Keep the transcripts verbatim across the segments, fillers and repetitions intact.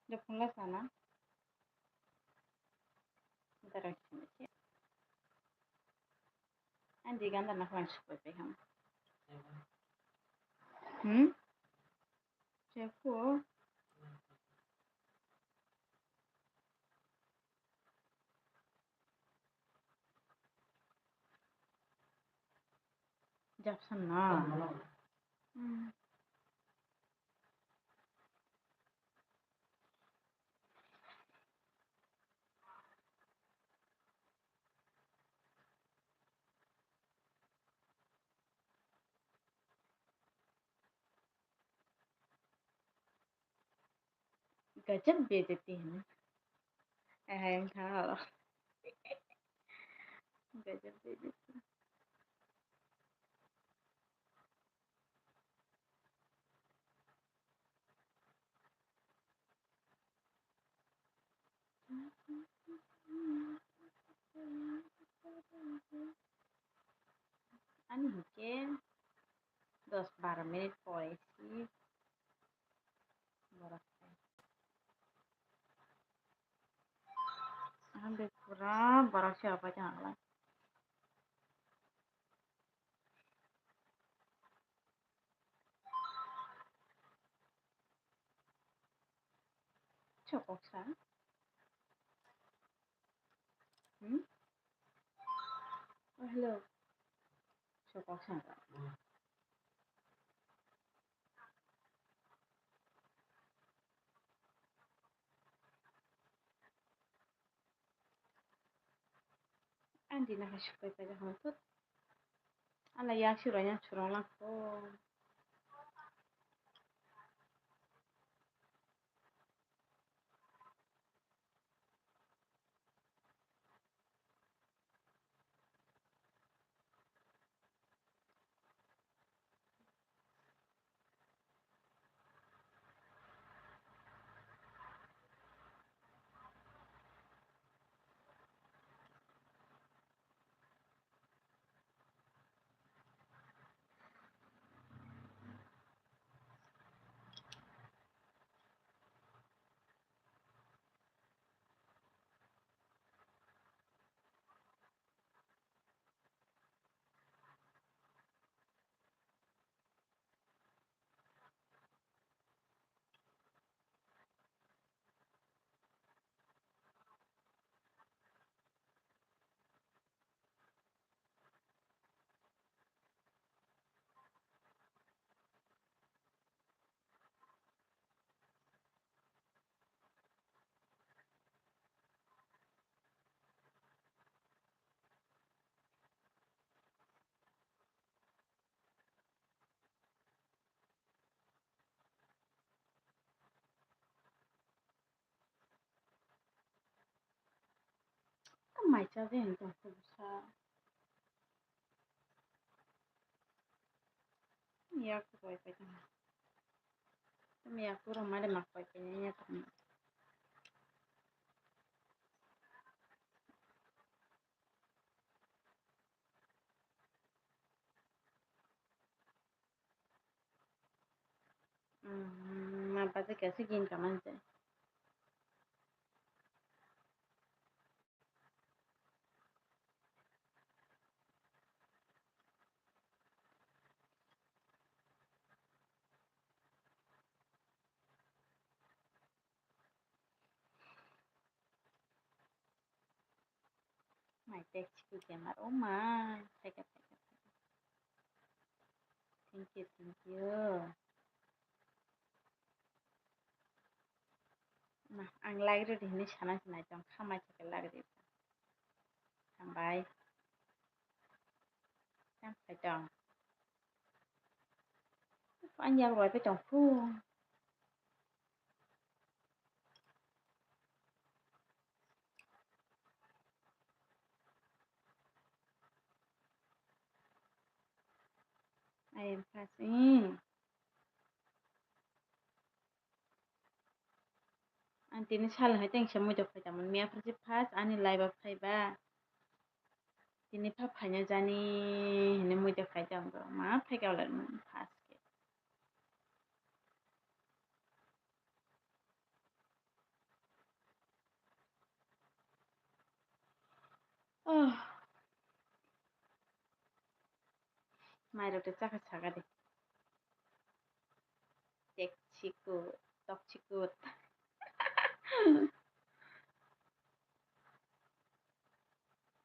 Jokhon la sana. Darang sini se. Andi ganda na khwlai sukoi pai ham. Hmm? Cheko. Japsan na. Hmm. Gajab bejati hai na. Ahai wngkha oro. Gajab bejati. Ani hinkhe dos baro minute pore si borok. Ang bek pura borok se opai tong lai. Sokok sa. Hmm? Oh, hello. Sokok sa. Andi na hai supai pai da hwn tut. Ala yak siro yak surong lang ko. Mai cha de hin tong sa. Yak koi pai tong. Yak pura mare mak pai pai ya tong. Mm, ma pasa kasi gin kaman se. Mai tek chikwi kemar, oh mai, thank you, thank you, thank you. Thank you, thank you. Ma, ang like rwdi hinwi sana se naitong, kha mai khe like rwdi. Hambai. Tamo khaitong. Ani yak rwui pai tong phu. I am passing. Ang tini sal hai tengsa muitok phai tongmani, miya phai se first ani live o phaiba. Tini pha phaina jani hinwi muitok phai tong khe ma phai kha wala first khe. Oh. Mairok de chakha saka de. Tek chikut, tok chikut.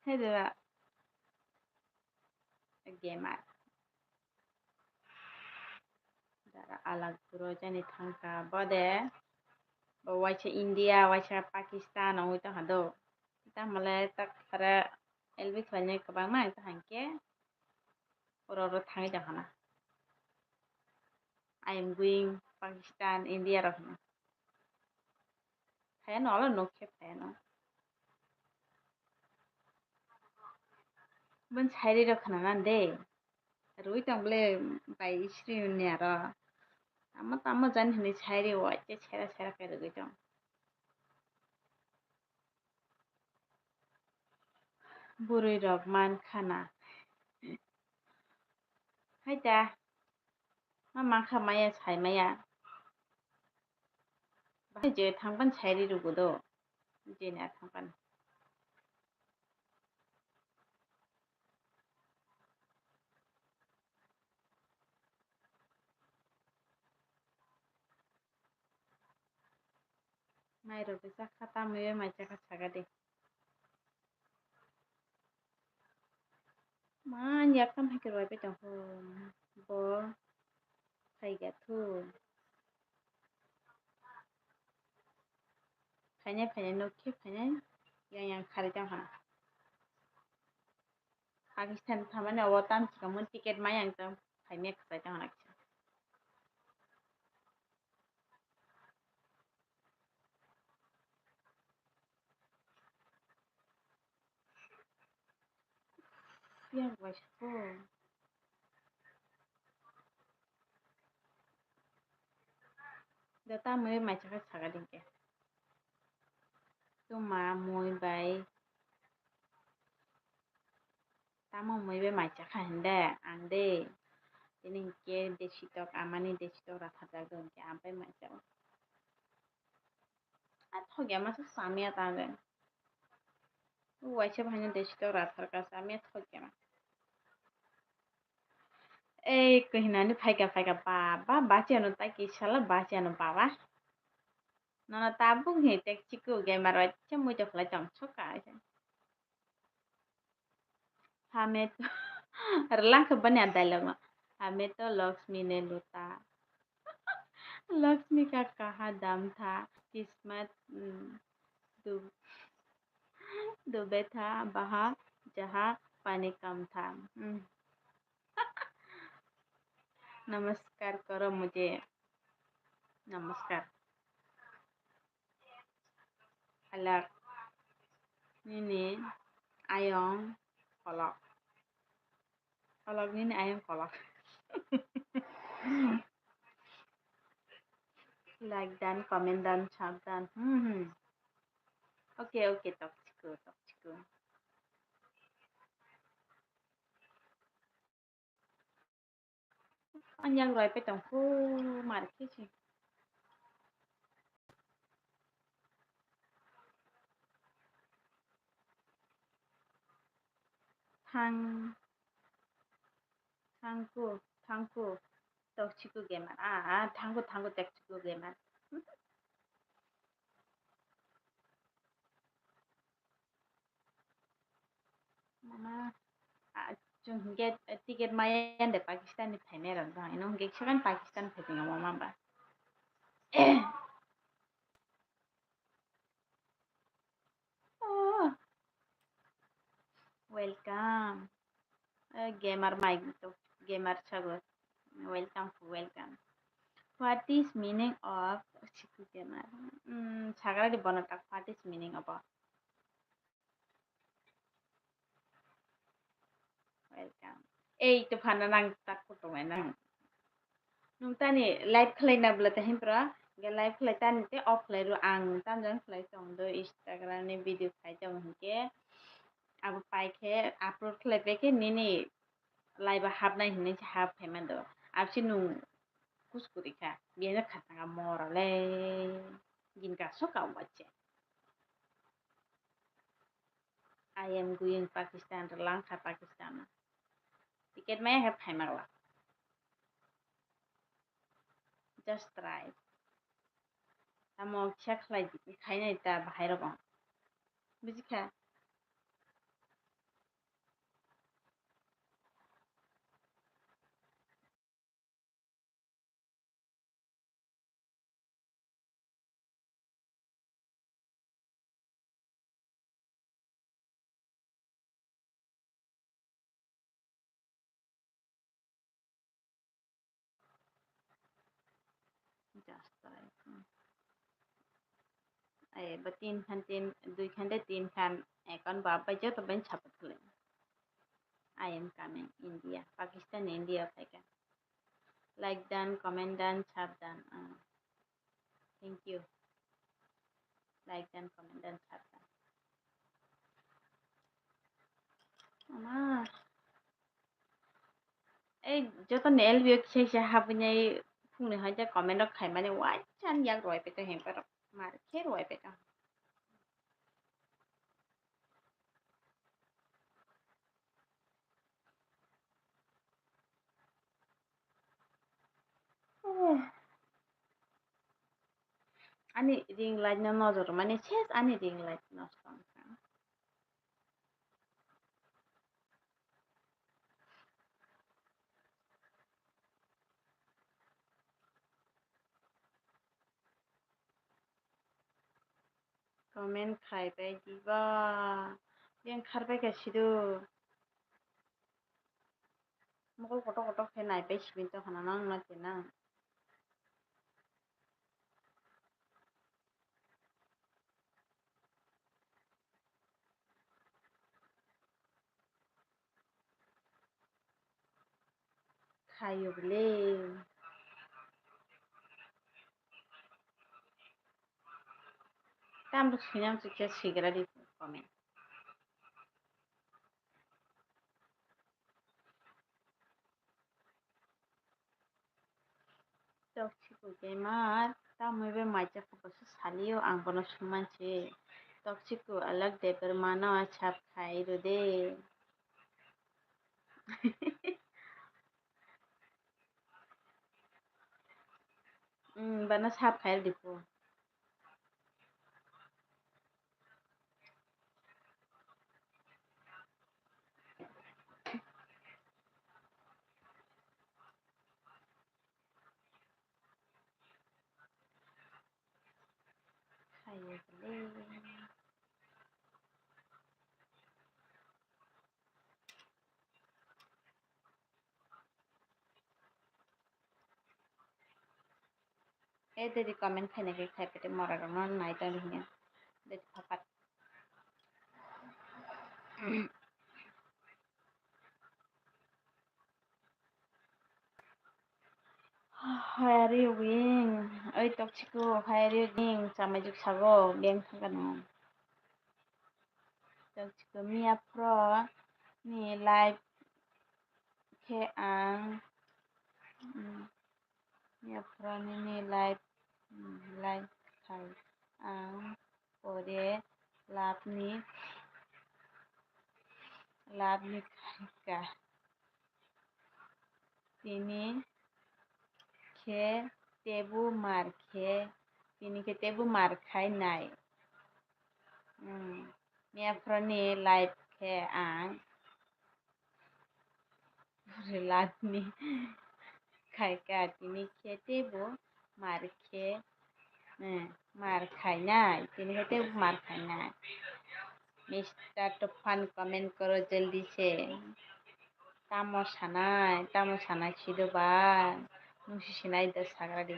Hai de ba. Gamer. Dara alak buro jani thangkha. Bo de. Bo waisa India, waisa Pakistan ongwi tongkha do. Tamole tak phara L B khlainai kwbangma wngkha hinkhe oro oro thangwi tongkha na. I am going Pakistan, India rok hinwi. Phaiya no, olo nuk khe phaiya no. Bini sairi rok khna nan de. Rwi tong bole bai isri ni aro. Tamo tamo jani hinwi sairi o, ache sera sera khe rwgwi tong. Bwrwi rok man khana. Hai ta. Ma mankha maya sai maya. Bahai je thangpan sairi rwgo do. Je na thangpan. Mairok de chakha tamwi bai mai chakha saka de. Man yak tam hai khe rwui pai tong kho. Bo phai kha thu. Phainai phainai nuk khe phainai yang yang kharwi tong kha. Pakistan thamani obo tam chikamo ticket ma yang tong phaimya kwchai tong kha. Yang bai sako. Da tamwi mai chakha saka dingke. Tuma mui bai. Tamo mui bai mai chakha hinde ang de. Tini hingke desi tok amani desi tok rathajak do hingke ang bai mai chao. A thokya masa samya ta de. Waisa bhaino desi tok rathar ka samya thokya ma. Ei, koi hinani phaika phaika baba, bachi ano ta ki sala, bachi ano baba. Nono tabuk hi tek chiku gamer waisa mui to khlai tong soka. Hame to, rwlang khe bani a dialogue no. Hame to Lakshmi ne luta. Lakshmi ka kaha dam tha, kismat, mm, du-, dube tha, baha jaha pani kam tha. Mm. Namaskar karo mujhe. Namaskar. Alak nini ayong kolok. Kolok nini ayong kolok. Like dan, comment dan, sub dan. Hmm, hmm. Okay, okay, tok chiku, tok chiku. Ang yang roi pe tong hu mar khe se. Thang, thangku, thangku, tok chiku gamer. Ah, ah, thangku, thangku, tek chiku gamer. Mama, ah, chwng hinkhe ticket maya de Pakistan ni phainai rok jang, ino hinkhe second Pakistan phai tongya mama ba. Oh, welcome. Eh, gamer mic to, gamer sago. Welcome, welcome. What is meaning of Chiku gamer? Hmm, sagra di bono tak, what is meaning of? Welcome. Ei to phana nang tak kutung nang. Nung tani live khlai na bwla ta himpra, ga live khlai tani te off khlai ru ang tam jang khlai tong do Instagram ni video khai tong hinkhe abo pai khe upload khlai pai khe nini live hapnai hinwi se hap phai mando. Abse nung kuskuri kha, biyano khatanga mora le gin ka soka wache. I am going Pakistan, rwlang kha Pakistan. Ticket maya khe phaimak la. Just try. Tamo kisa khlai di, khainai ta bahai rok ang. Buji kha? Just try. Ai, ba tin khan, tin, dui khan de tin khan, account ba bai joto bai support khlai. I am coming India, Pakistan, India phaikha. Like dan, comment dan, sub dan. Ah. Thank you. Like dan, comment dan, sub dan. Ama. Ei, joto ni L B o kisa kisa habwi nai phungni hai ja comment rok khaimani waisa ani yak rwai peta hempa rok mar khe rwai peta. Oh. Ani ring light no nojor mani ses ani ring light nosto wngkha. Comment khai pai diba. Yang khar pai kha sido. Mokol kotor kotor khe nai pai simi tongkha na nang na khe na. Khayo bwle. Tamrok swinang chukya sigra di comment. Toxico gamer, tamwi bai maisa khe boso salio, ang bono sumang se. Toxico alak deber mano sap khai rw de. Hmm, bana sap khai rw di po. E dedi comment khaina khe khai pete mora rok no nai tong hinya. Dedi phapat. How are you doing? Oi Toxico, how are you doing? Chamai juk sago, beng thangkano. Toxico Mia Pro ni live khe ang, mm, Mia Pro ni, ni live, mm, live khai ang pore love ni, love ni khai ka. Tini khe tebu mar khe, tini khe tebu mar khai nai. Hmm. Mia Pro ni live khe ang pore love ni khai ka, tini khe tebu mar khe, eh, mar khainai, tini khe tei mar khainai. Mister Tufan comment koro jaldi se. Tamo sanai, tamo sanai sido ba. Nung si sinai da sagra di.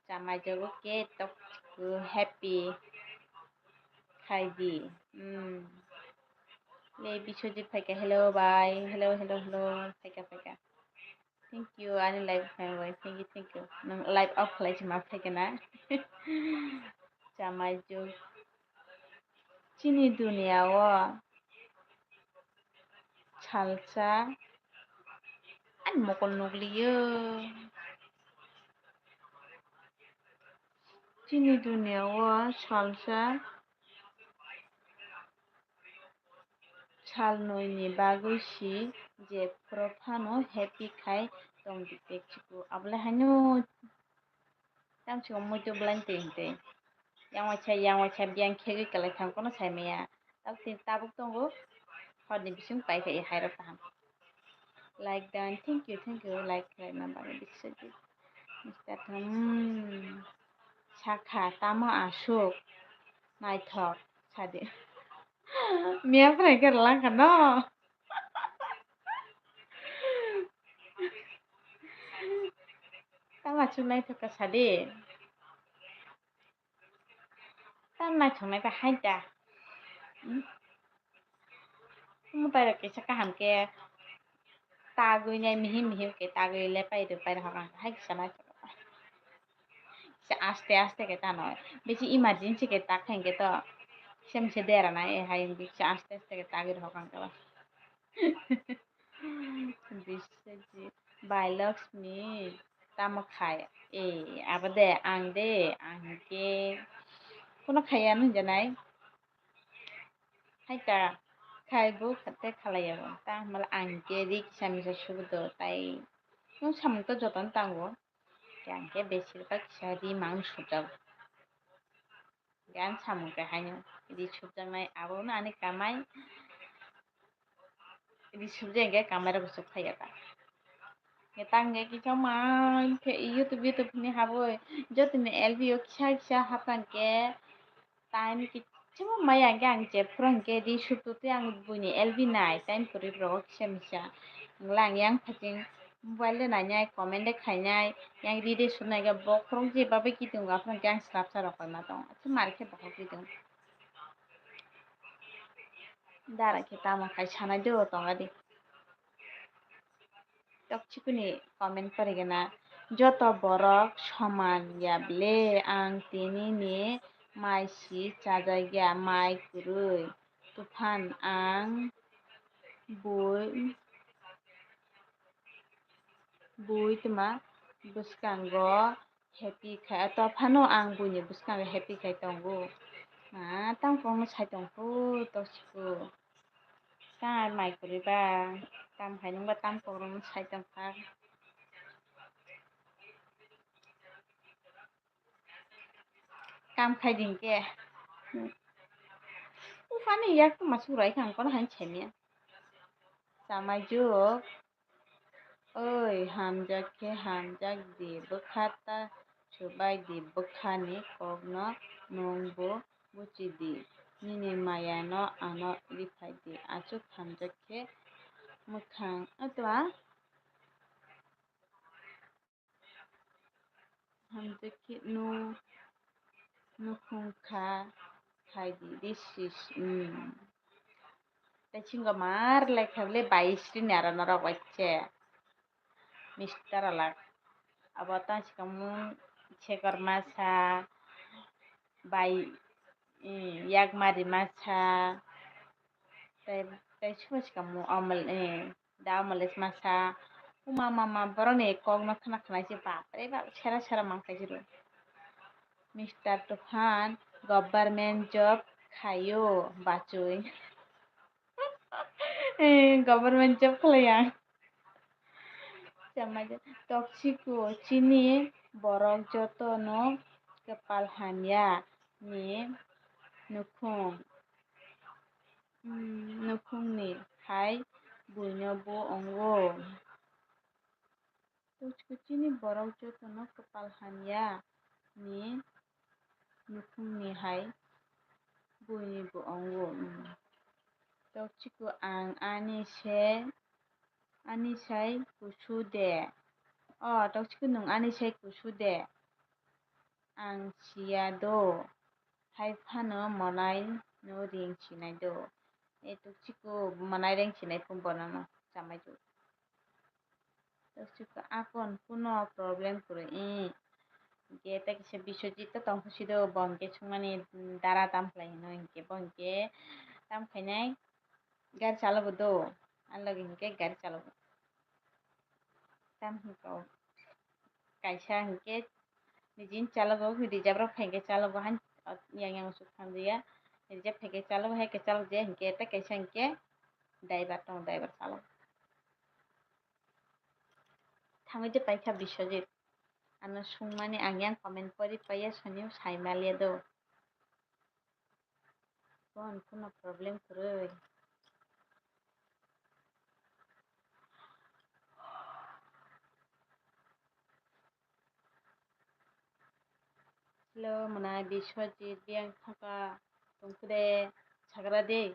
Chamai jogo ke tok happy khai di. Hmm. Le Biswajit phaika, hello bye, hello, hello, hello, phaika, phaika. Thank you, ani live member. Thank you, thank you. Nang live off khlai se ma phaikha na. Chamai juk. Chini dunia o salsa ani mokol nukliyo. Chini dunia o salsa Salnwi ni bagwi si je phuru phano happy khai tong di tei chikon. Abo le haino tamo chikon muitu belai twi hwnkhe. Yang waisa, yang waisa biyang khegwi kwlai thang kono sai maya. Tabuk tini tabuk tongo. Horni bising pai khe hai rok kaham. Like done. Thank you, thank you. Like khlaina bagwi Biswajit. Mister Thang, hmm. Sakha tamo aswk naithok sadi. Miya phrai khe rwlang kha no. Tamo aswk naithok kha sadi. Tam naithok nai ta hai ta. Hmm? Omo pairok kisa kaham khe tagwi nai mihim mihim khe tagwi le pairok pairok hokang hai kisa naithok. Kisa aste aste khe tano. Bisi emergency khe tak khe hwnkhe to kisa misa dera nai hai hwnkhe kisa aste aste khe tagwi rw hokang khe ba. Biswajit, bai Lakshmi, tamo khai? E, abo de, ang de, ang hinkhe, kuno khaiya hinjanai. Hai ta, khai bo, khate khalaiya bo. Ta hwnba ang hinkhe ri kisa misa sugo do, tai nwng samung to jotono tango. Ang khe besir bak kisa ri mang sujago. Gan samung khe haino ri subjaknai, abono ani kamai. Ri subjak hwnkhe kamai rok suk phaiya ta. Hwnkhe tang khe kisa mang khe YouTube, YouTube ni habwi jotoni L B o kisa kisa hapang khe time kichimo maya hwnkhe ang je phuru hwnkhe ri subtwi ang buini L B nai time kwrwi rok kisa misa. Wngla ang yang phaising mobile de nainai, comment de khainai, yang ri de subnai khe bokhorok je babai kiting aphuru hwnkhe ang slapsa rok koima tong. Achi mar khe bokhorok kiting. Dara khe tamo khai sanai de o tong adi. Tokchikuni comment porigena, joto borok soman ya ble, ang tini ni mai si chajak ya, mai kwrwi. Tuphan ang bui, bui tma bwskango happy khai, to phano ang buini bwskango happy khai tongo. Ma, tamo kokno sai tongkho, tokchikgo. Tamo mai kwrwi ba, tamo hai nungba tamo kokno sai tongkha. Kam khai din khe. Uphani yak tuma surai kha ang kono hai chemiya. Chamai juk. Oi, hamjak khe hamjak di, bwkha ta subai di, bwkhani kokno nwng bo buchi di, nini maya no ano riphai di, aswk hamjak khe mwkhang, o twa hamjak khe nu-, nukhung kha khai di, this is, mm. Tei singo mar lai kha le bai sri ni aro norok bai se. Mister alak. Abo tang sikamo sekor masa, bai, eh, yakmari masa, tei, tei subo sikamo omal, eh, da omalis masa. Uma mama boroni kokno khna khna se bapre bap sera sera mang khaisiro. Mister Tufan government job khaio bachoi. Eh, government job khlai ang. Chamai de, tokchiko chini borok jotono kwpal hamya ni nukhung, mm, nukhungni hai buino bo wngo. Tokchiko chini borok jotono kwpal hamya ni nukhungni hai buini bo wngo. Tokchiko ang ani se, ani sai kusu de. O, tokchiko nwng ani sai kusu de. Ang siya do. Hai phano monai no ring sinai do. E tokchiko monai ring sinai phung bono no chamai do. Tokchiko akon kuno problem kwrwi, eh. Hwnkhe tei kisa Biswajit to tongkha sido, bo hwnkhe swngmani dara tam khlai hino, hwnkhe bo hwnkhe tam khainai gari chalogo do, ani logi hwnkhe gari chalogo. Tam hwnkhe kaisa hwnkhe nijini chalogo, reserve rok phaikhe chalogo, han yang yang suk thangjaya, reserve phaikhe chalogo, haikhe chalokjaya hwnkhe tei kaisa hwnkhe Driver tong, driver chalok. Thangwi de paikha Biswajit. Ano sungmani ang yang comment pori paiya, soni sai maliya do. Phone, phone no problem kwrwi. Hello, mwnai Biswajit, biyang thangkha tongkhe de, sagra de.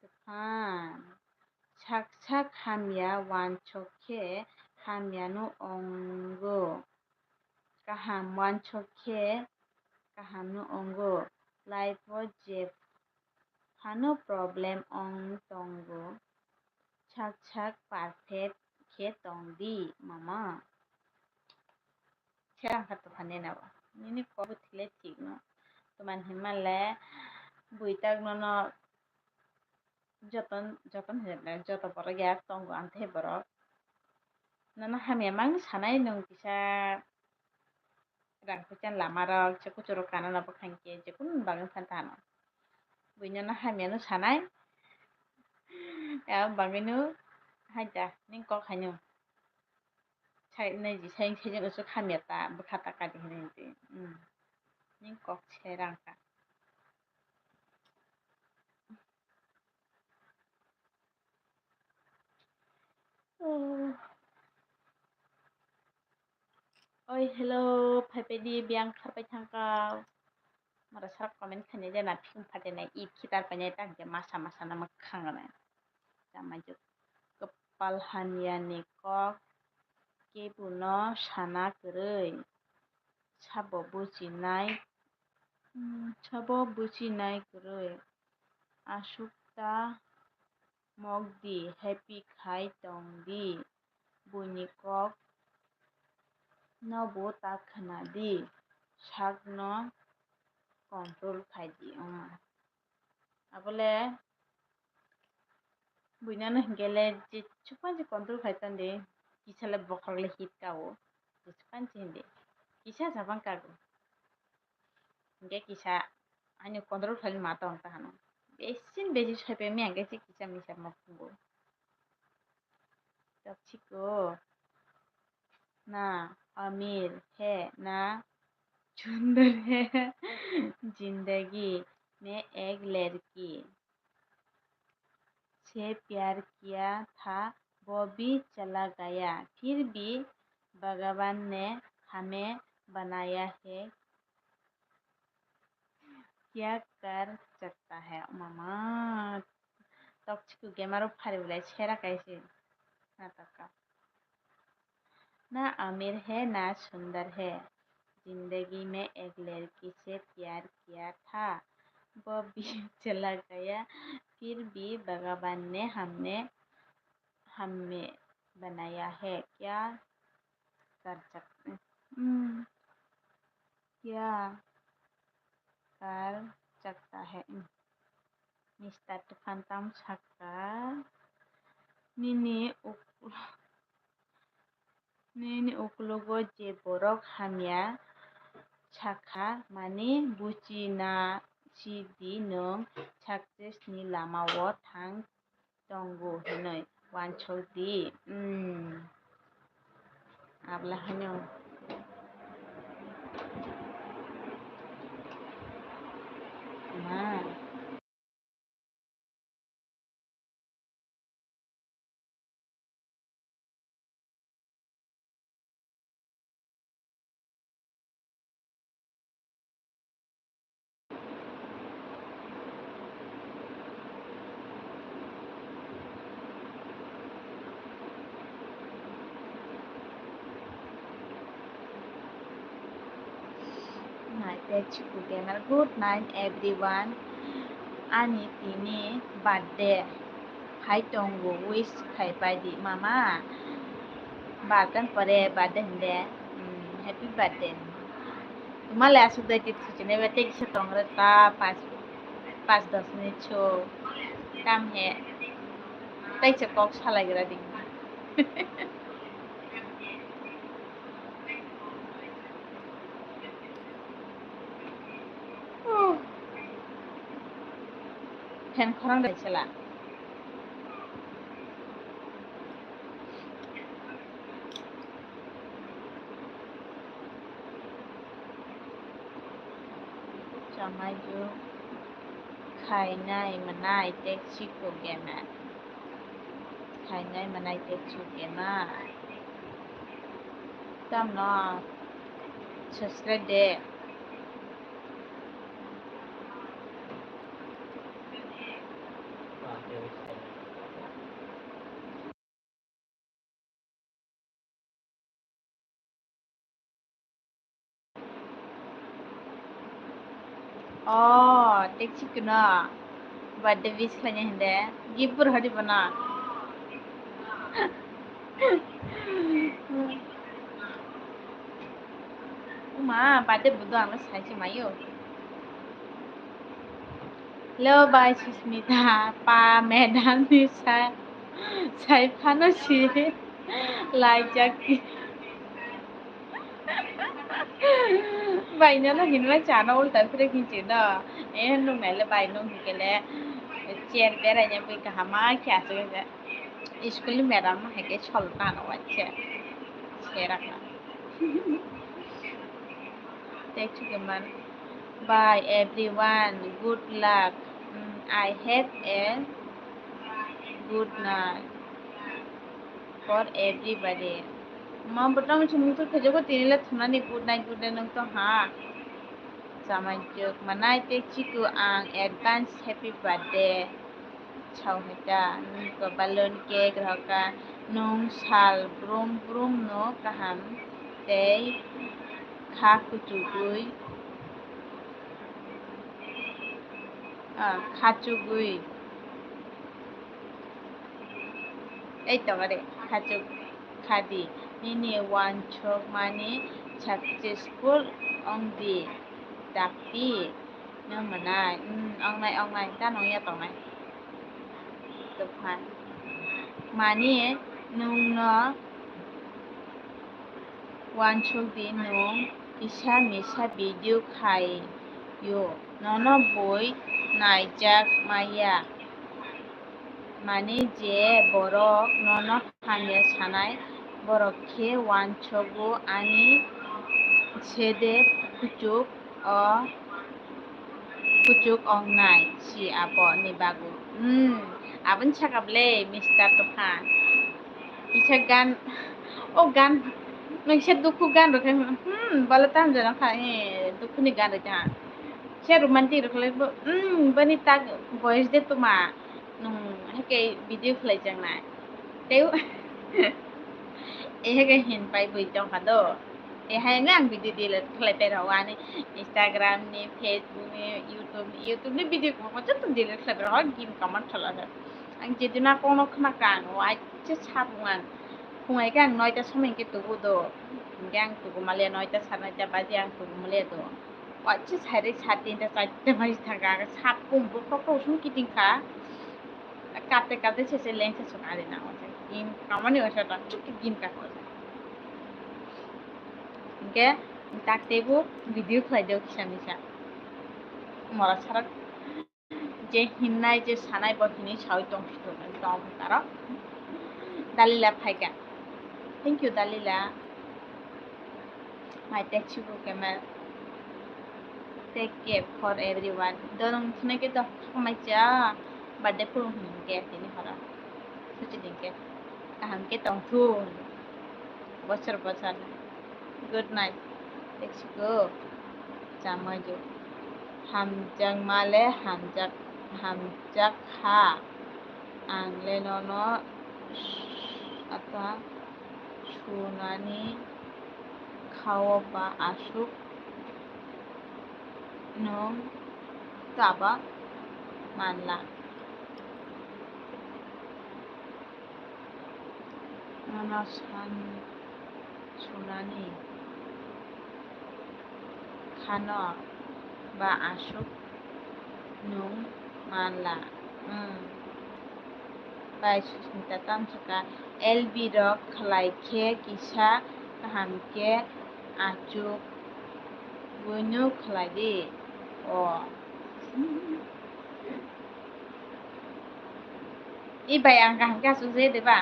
Tuphan. Sak sak hamya wansok khe hamyano ongo. Kaham wansok khe kahamno ongo. Life o je phano problem ong tongo. Sak sak perfect khe tong di, mama. Serang kha tuphan nina bo. Nini kok bo thik le thik no. Tuman hinmale bui tak nono joton, joton hinmale joto borok ya tongo amthe borok. Nono hamya mang sanai nwng kisa rang puisan lama rok, se kuchurok kana na bwkhang khe, je kunu bagwi phan tano. Bui nono hamya no sanai. Ya bagwi no hai da, ning kok hai no. Sai, nai ji sai, sai jeng usuk hamya ta, bwkha ta kadi hinwi hinwi. Hmm. Ning kok se rang kha. Oh. Oi, hello, phai phai di, biyang kharpai thangkha. Mara sara comment khainai jana, phim phatenai, i khitar painai, tak je masa masa na mwkhang rwnai. Chama juk. Kwpal hamya ni kok kebono sana kwrwi. Sabo bujinai, hmm, sabo bujinai kwrwi. Aswk ta mok di, happy khai tong di. Buini kok no bo ta khna di. Sak no control khai di. Hmm. Abole buinano hinkhe le je chupanchi control khai tandi, kisa le bokhorok le hit kao, je chupanchi hindi, kisa chapang kago. Hinkhe kisa ani control khai ma tong ta hano. Besin besi soipai maya hinkhe se kisa misa ma phungo. Tokchiko. ना अमीर है ना सुंदर है, जिंदगी में एक लड़की से प्यार किया था, वो भी चला गया, फिर भी भगवान ने हमें बनाया है। क्या कर सकता है? Mama, tokchiko game aro phari bolai sera kaise. Nataka. ना अमीर है ना सुंदर है, जिंदगी में एक लड़की से प्यार किया था, वो भी चला गया, फिर भी भगवान ने हमने, हमें बनाया है, क्या कर सकते, हम्म, क्या कर सकता है? Mister Tuphan tam sakha, nini uk-, nini uklogo je borok hamya sakha, mani buchina sidi nwng success ni lama o thang tongo hinwi wansok di. Hmm. Abla hano. Ma. Nai tei chikuk gamer, good night everyone. Ani tini birthday hai tongo, wish khai pai di mama. Birthday pore birthday hinde, hmm, happy birthday. Tumale asuk dai tit khichine be tei kisa tongre ta pas pas dos minute so tam he tei se kok salai gra di. Phen khorang de sela. Chamaiyo khainai manai tei chikuk gema. Khainai manai tei chikuk gema. Tamno subscribe de. Oh, tei chikno birthday wish khlaina hinde gift bo rohordi bono. Uma, birthday budo ang sai se mayo. Hello, bai Susmita, pa madam ni sai, sai phano si laijak. Bai no no hinma chano ulta phire hinchi no. Eh, nung nai le bai nung hingke le chair berai ne bui kaham ma khe asuk khe. School ni madam no hai khe sol tano waise. Serak na. Thank you man. Bye everyone. Good luck. Mm, I have a good night for everybody. Ma bwtang chumung tu khejogo tini le thumnani good night, good night nung to ha. Chamai jok manai tei chiku ang advance happy birthday. Sao hai ta, nung to balloon cake rohor ka, nung sal brum brum no kaham tei kha kuchugui, ah, kha chugui. Ei to re, kha chuk. Khadi, nini wansukmani successful wngdi, dakti, nw mwnai, mm, wngnai, wngnai, ta nungya tongnai. Tokha. Mani nungno wansukdi, nung kisa misa video khaio, nono bui naijak maya. Mani je borok nono hamya sanai, borok khe wansogo ani sede kuchuk o, kuchuk ongnai si abo ni bagwi. Hmm, aboni saka ble Mister Tuphan. Kisa gan, o gan, nungsa dukhu gan rwkhe, hmm, bole tamjano kha, eh, dukhuni gan rwkha. Se romantic rwkhe, hmm, bani tak boyes de tuma. Nung hake video khlai chang nai. Tei e hake hin pai bui tong kha do. E hai ang video delete khlai pai rw ani Instagram ni, Facebook ni, YouTube ni, YouTube ni video ko joto delete khlai pai rw gim comment khlai rw. Ang jedina kono khna kang o acha sabung ang. Phungai khe ang noita somoi khe tubu do. Hingke ang tubu male noita sa noita baji ang tubu male do. Waisa sari sa tinta charta bai thangka, sak kum bo kok kok sung kiting kha. Kapte kapte se se lengse sung ari na waisa. Gim kamani waisa ta chuk gim ka ko. Hingke tak tebu video khlai do kisa misa. Mora sarak je hinnai je sanai bo hinui saui tong si tong tong karo. Dalila phaika. Thank you Dalila. Mai tei chibu kema. Take care for everyone. Dorong thunai ke to khamai cha. Birthday phuru hwn ke tini hora. Suchi din ke. Kaham ke tong thu. Bosor bosor. Good night. Tei chibu. Chamai ju. Hamjak male hamjak hamjak ha. Ang le nono ata sunani khao ba aswk nwng chaba manla. Nono san sunani khano ba aswk nwng manla. Hmm. Bai Susmita tamsaka L B rok khlai khe kisa kaham khe achuk buino khlai di. O. I bai ang kaham khe aswk je de ba?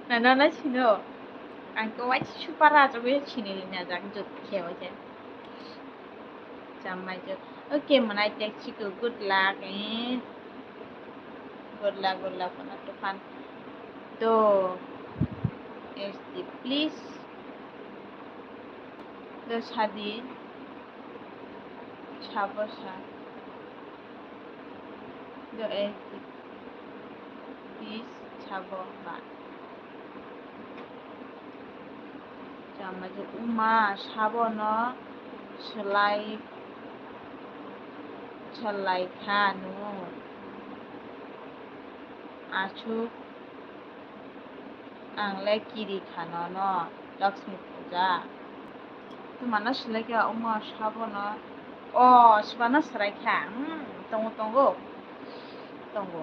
Na, na, na, sino. Ang ko wai super rajagwi sini lina jak jut khe wai khe. Chamai jut. Okay, mwnai tek chiko, good luck, eh. Good luck, good luck, pana tufan. Do, S D, please. Do, sadi. Sabo sa. Do, S D, please, sabo ba. Chamai jut, uma, sabono swlai, swlai kha nw. Aswk ang le kiri kha nono Lakshmi puja. Twmano swlai kha, omo sabono. O, swbano swrai kha. Hmm, tongo, tongo. Tongo.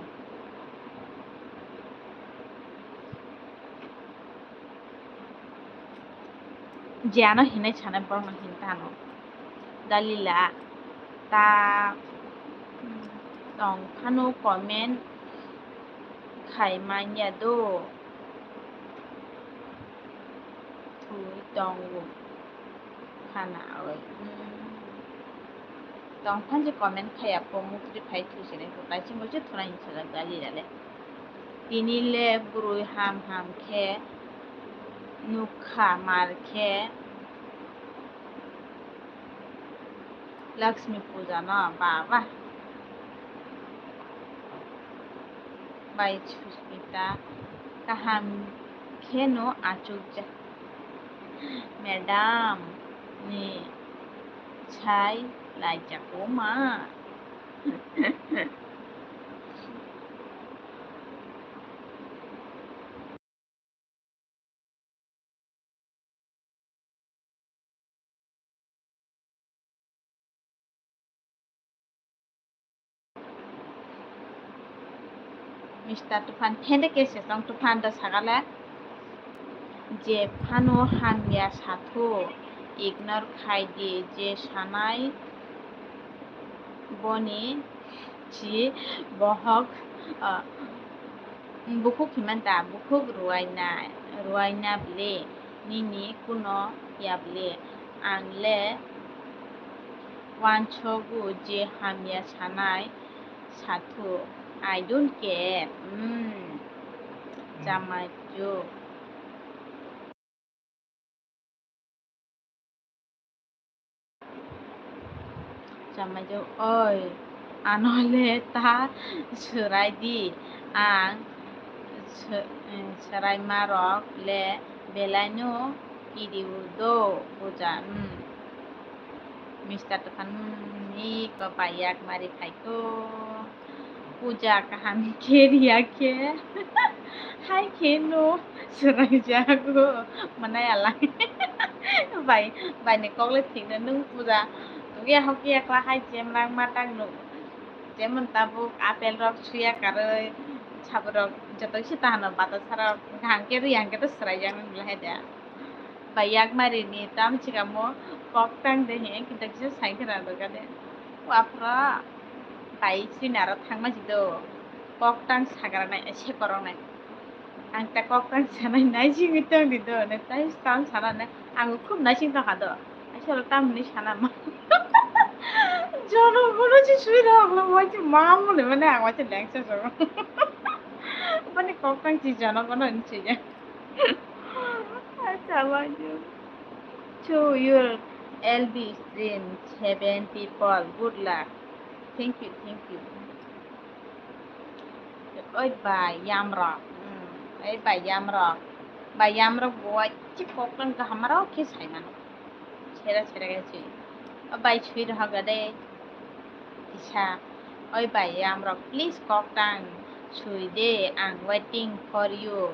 Je ano hinai sanai borokno hin tano. Dalila ta tong phano comment khai manya do. Thui tongo khana oi. Hmm. Tong phan je comment khaya po mukri phai thwi sini ko tai chimbo je thuna hin sala gali lale. Tini le bwrwi ham ham khe nukha mar khe Lakshmi puja no baba. Bai Susmita kaham kheno achukjak. Madam ni sai laijak o ma. Mister Tufan, thende kese tong Tufan da sagale. Je phano hamya sathu, ignore khai di, je sanai boni si bohok, ah, bukhuk himanta, bukhuk ruaina, ruaina bile, nini kuno ya bile, ang le wansogo je hamya sanai sathu, I don't care. Hmm. Chamai jut. Chamai jut, oi, ano le ta swrai di, ang sw-, swraima rok le belai no kiriu do puja, hmm. Mister Tufan, hmm, ni ko bai yak mari khai ko. Puja kaham khe riya khe. Hai khe no swraijago. Manai alang. Bai, bai ni kok le thik na nung puja. Tuge hok ya kla hai jemrang matang no. Jemon tabuk apple rok suya karwi. Sabu rok joto si tahano bata sara kaham khe riya khe to swraijak nang le hai da. Bai yakmari ni tam chikamo kok tang de he, kinta kisa sai khwna do gade. Wapra bai sini aro thangma si do. Kok tang sagra nai, se korok nai. Ang ta kok tang sanai nai simi tong di do, ne tai tam sana ne. Ang khub nai sing tong kha do. Asol tam ni sana ma. Jono bono si sui rok lo, wai si ma mo le mane ang wai si leng se so. Bani kok tang si jono bono ni si ya. Acha, why you? To your L B stream, seven people. Good luck. Thank you, thank you. Oi bai yamrok. Hmm, oi bai yamrok. Bai yamrok bo wai chi kok tang kaham rok khe sai mano. Sera sera khe si. O bai sui rohok de. Kisa. Oi bai yamrok, please kok tang sui de, ang waiting for you.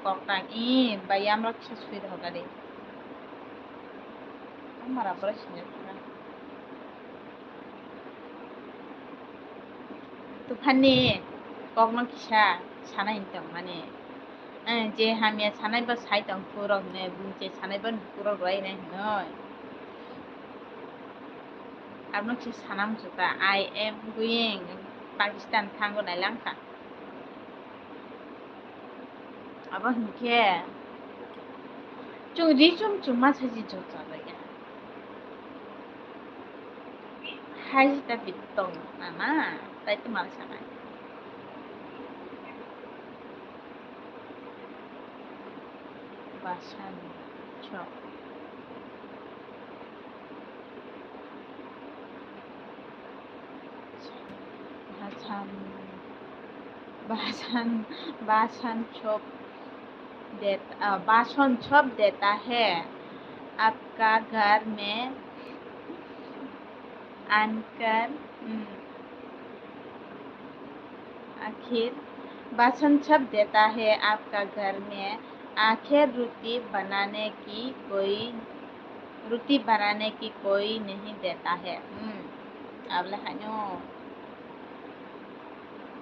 Kok tang, i bai yamrok kisa sui rohok de. Amara boro sinjak kha. Tuphani kokno kisa sana hin tong mani. Eh, je hamya sanai bo sai tong purok ne, bumche sanai bo purok rai nai hinoi. Abno kisa sana muchukha, I am going. Pakistan thango nailang kha. Abo hinkhe chwng ri chum chum ma saji jot chalai ya. Hai ta bit tong na na, tai to mal sanai. Basan chok. Basan, basan, basan chop det-, ah, basan chop deta hai, aapka ghar mein aankar, hmm, aakhir, basan chop deta hai aapka ghar mein, aakhir roti banane ki koi, roti banane ki koi nahi deta hai. Hmm. Abole haino.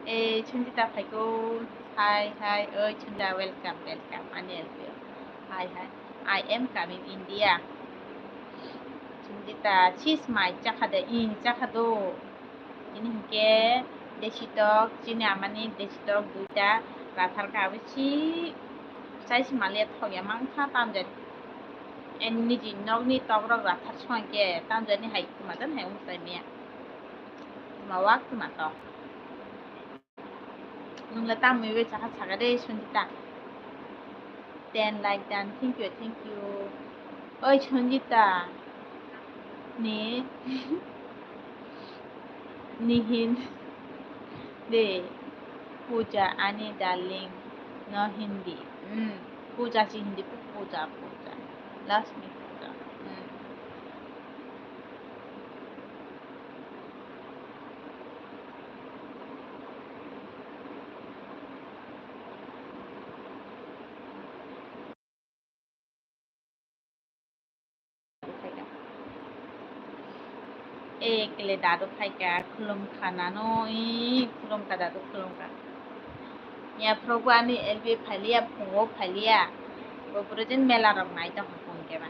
Eh, Chundita phaiko. Hi, hi. Oi, Chunda, welcome, welcome. Ani L P O. Hi, hi. I am coming India. Chundita, sis mai chakha de, in chakha do. Ini hinkhe desitok, chini amani desitok duita rathar kha, abo si chai si maliya thok ya mangkha tamjani. En niji nokni tokrok rathar songkhe tamjani hai tuma jan hai wng chai miya. Tuma wak tuma tok. Nwng le tamni bai chakha saka de Sanjita. Ten like dan, thank you, thank you. Oi Sanjita ni nihin de puja ani darling no Hindi. Hmm. Puja si Hindi pu puja puja. Lakshmi puja. Hmm. Ekle dadu phaikha, khulumkha nano, ee, khulumkha dadu, khulumkha. Yaphrogo ani L B phailia, phungo phailia. Bo present mela rok nai tongkha phung khe ba.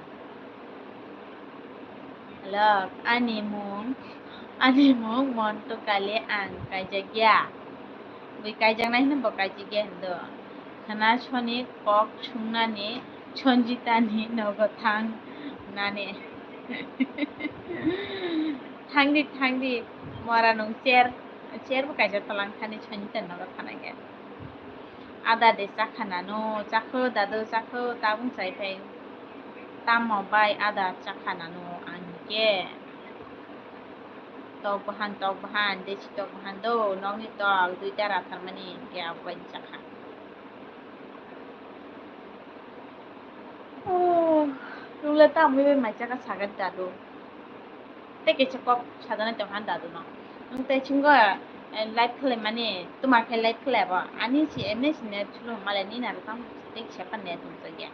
Hello, ani mung, ani mung Montu Kali, ang kaijakya. Bui kaijaknai hwnwi bo kaijakya hwndo. Khwna soni kok sungnani Sanjitani nogo thang nani. Thangdi, thangdi, mora nung chair, chair bo kaisa tolang thani Sanjitani nogo thana khe. Ada de chakha nano, chakho dadu chakho, tabung chai phai. Tamo bai ada chakha nano ang khe. Tok bahan, tok bahan, desi tok bahan do, nokni tok, duita ratharmani, hingke abo bai chakha. Oh, nwng le tamni bai mai chakha saga dadu. Tei kaisa kok sajana tong han dadu no. Nwng tei chingo, eh, live khlai mani, tuma khe live khlai bo. Ani si, ene si net chulo male ni na tang tei kisa pa net tong ya.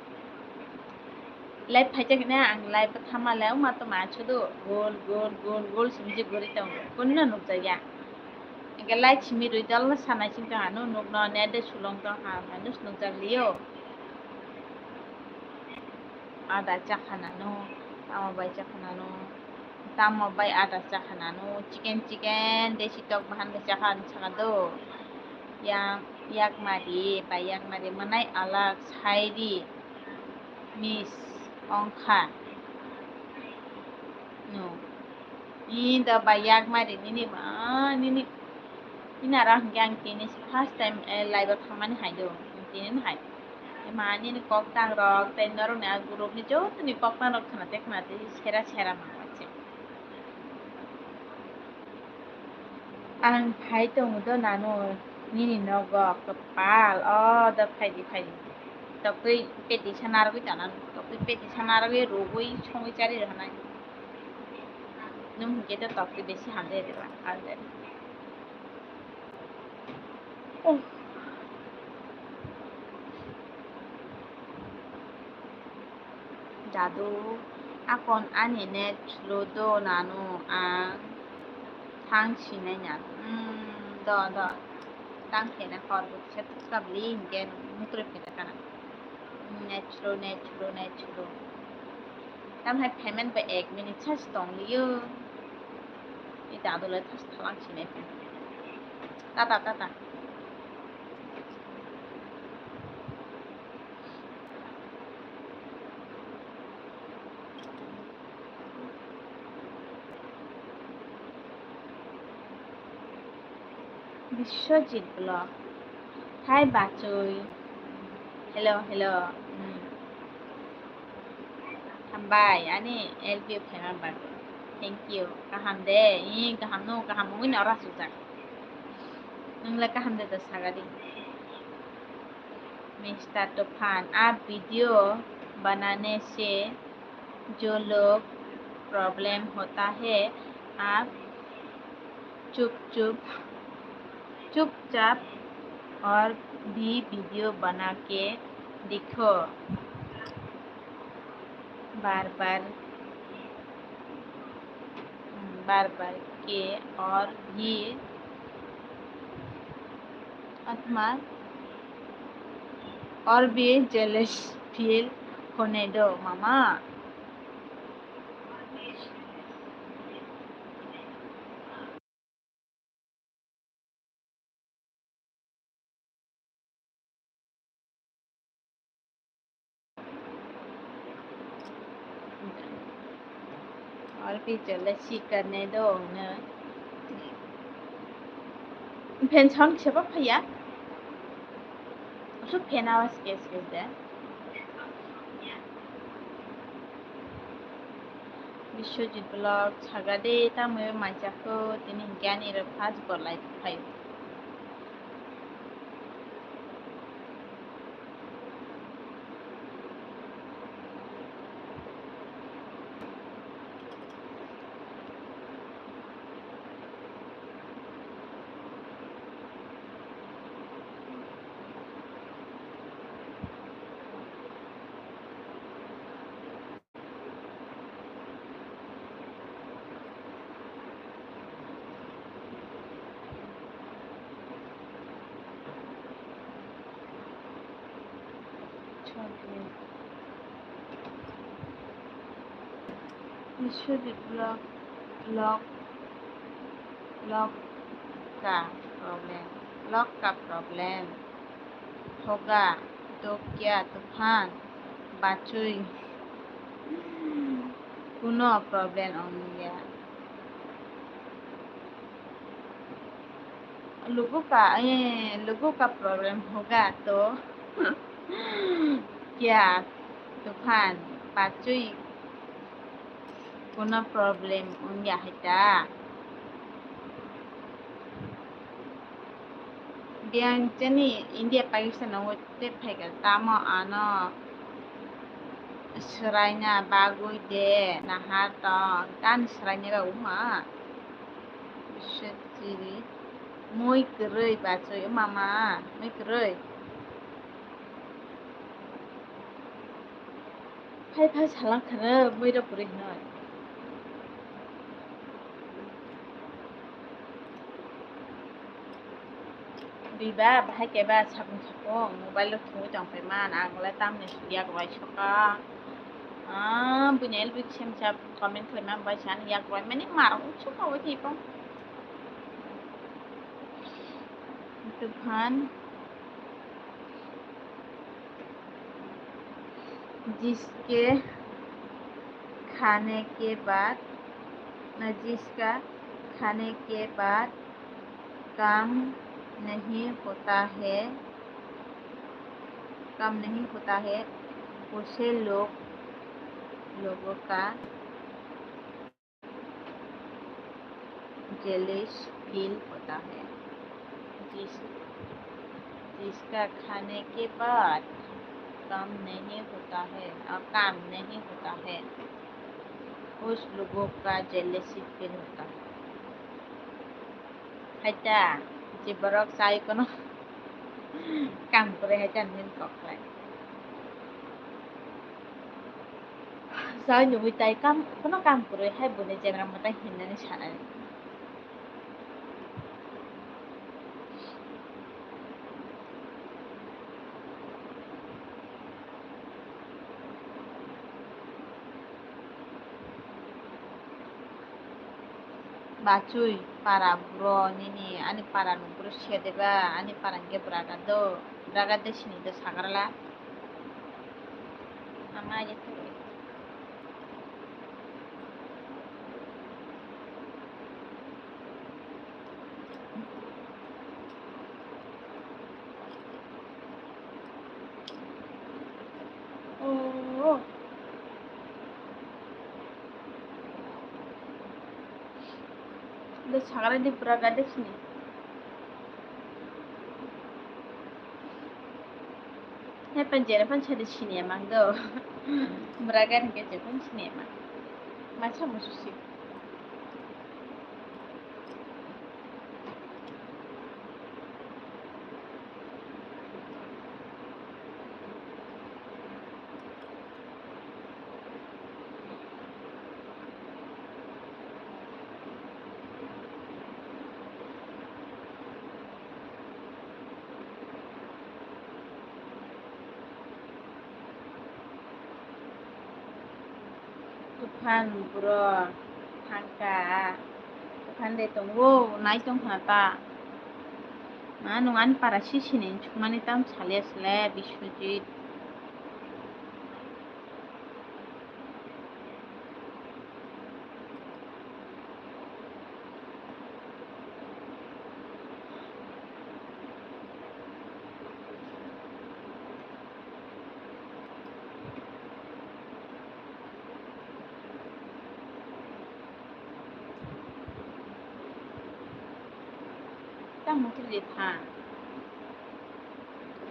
Live phaijak hwnwi ang live o thama le wngma tongma sudu gol gol gol gol simi se guri tongo, kunino nukjakya. Hwnkhe live simi rwi dol sanai sing tongha, nukno net de sulung tongha, nukjakliyo. Ada chakha nano, tamo bai chakha nano, tamo bai ada chakha nano, chicken chicken desi tok bahan bai chakha ang saka do. Yang yakmari bai yakmari mwnai alak sairi. Miss, ongkha. No. Ni da ba yakmari nini ba, nini, nini ara hwnkhe ang tini first time, eh, live o thangmani hai do, tini hai. Ma nini kok tang rok, tei norok ni a group ni joto ni kok tang rok khna te khna te sera sera ma waise. Ang phai tongo do nano nini nogo, kwpal, o do phaidi, phaidi. Tokwi peti sana rwgwi tana, tokwi peti sana rwgwi rwgwi songwi chari rwkhanai. Nwng hwnkhe to tokwi besi hamjai rwla, hamjai. Oh. Dadu, akon ani net slow do nano ang thang sinai na. Hmm, do, do. Tang khe na hor bo kisa thuksa bli hinkhe mutroi phaida kana. Hmm, net slow, net slow, net slow. Tam hai payment ba ek minute sa si tong liyo. I dadu le thas thalang sinai phaina. Tata, tata. Biswajit Vlog. Hi, Bachoi. Hello, hello. Hmm. Hambai, ani L P F phaima bagwi. Thank you. Kaham de, ih, kaham no, kaham wngwi no ora sujak. Nwng le kaham de, da sagadi. Mister Tufan, aap video banane se jo log problem hota hai, aap chup chup, chupchap aur bhi video bana ke dikho. बार बार, बार बार के और भी आत्मा और भी jealous feel होने दो मामा। Or bhi jealousy karne do na. Fan sound kisa ba phaiya. Asuk fan awas kes kes de. Biswajit Vlog, sagade tamo manchakho, tini hinkhe ani rok first go live phai. Biswajit Vlog, vlog, vlog ka problem, vlog ka problem. Hoga, Tokya, Tufan, Bachoi, kuno problem ongya. Lugu ka, eh, lugu ka problem hoga to kya, Tufan, Bachoi, kuno problem ongya hai ta. Biyang chini India Pakistan o tei phaikha tamo ano swraina bagwi de naha tong, tani swraina rok wngma. Biswajit, mui kwrwi Bachoi, o mama, mui kwrwi. Phai phai salang khana mui rok kwrwi hinoi. Biba, bahai keba sapung sapung mobile o thungwi tong phaima, ang le tamni yak rwai soka. Ah, buini L B K sem sa comment khlaima bai sa ani yak rwai mani mar uchu kawi thipong. Tufan. जिसके खाने के बाद, ना, जिसका खाने के बाद काम नहीं होता है, काम नहीं होता है, उसे लोग, लोगों का जेलिश फील होता है, जिस, जिसका खाने के बाद काम नहीं होता है, अ, काम नहीं होता है, उस लोगों का जेलिसी फील होता है। Haita, je borok chai kono kam kwrwi haita nini kok lai. Chai nugwi tai kam, kono kam kwrwi hai buini jengra mwtai hinani sanai. Bachwi para buro nini, ani para ni buro siya deba, ani para hwnkhe braga do, braga de sini do sagrala. Ama ye. Oh. Do sagra di pura gade sini. He pen jere pen sadi sini emang do. Pura gade ke je pen sini emang. Masa musu si. Tuphan bro thangka, tuphan de tongo, nai tong khna ta. Ma nung ani para sisini chukmani tam salia sile Biswajit. Tamo khe le tha.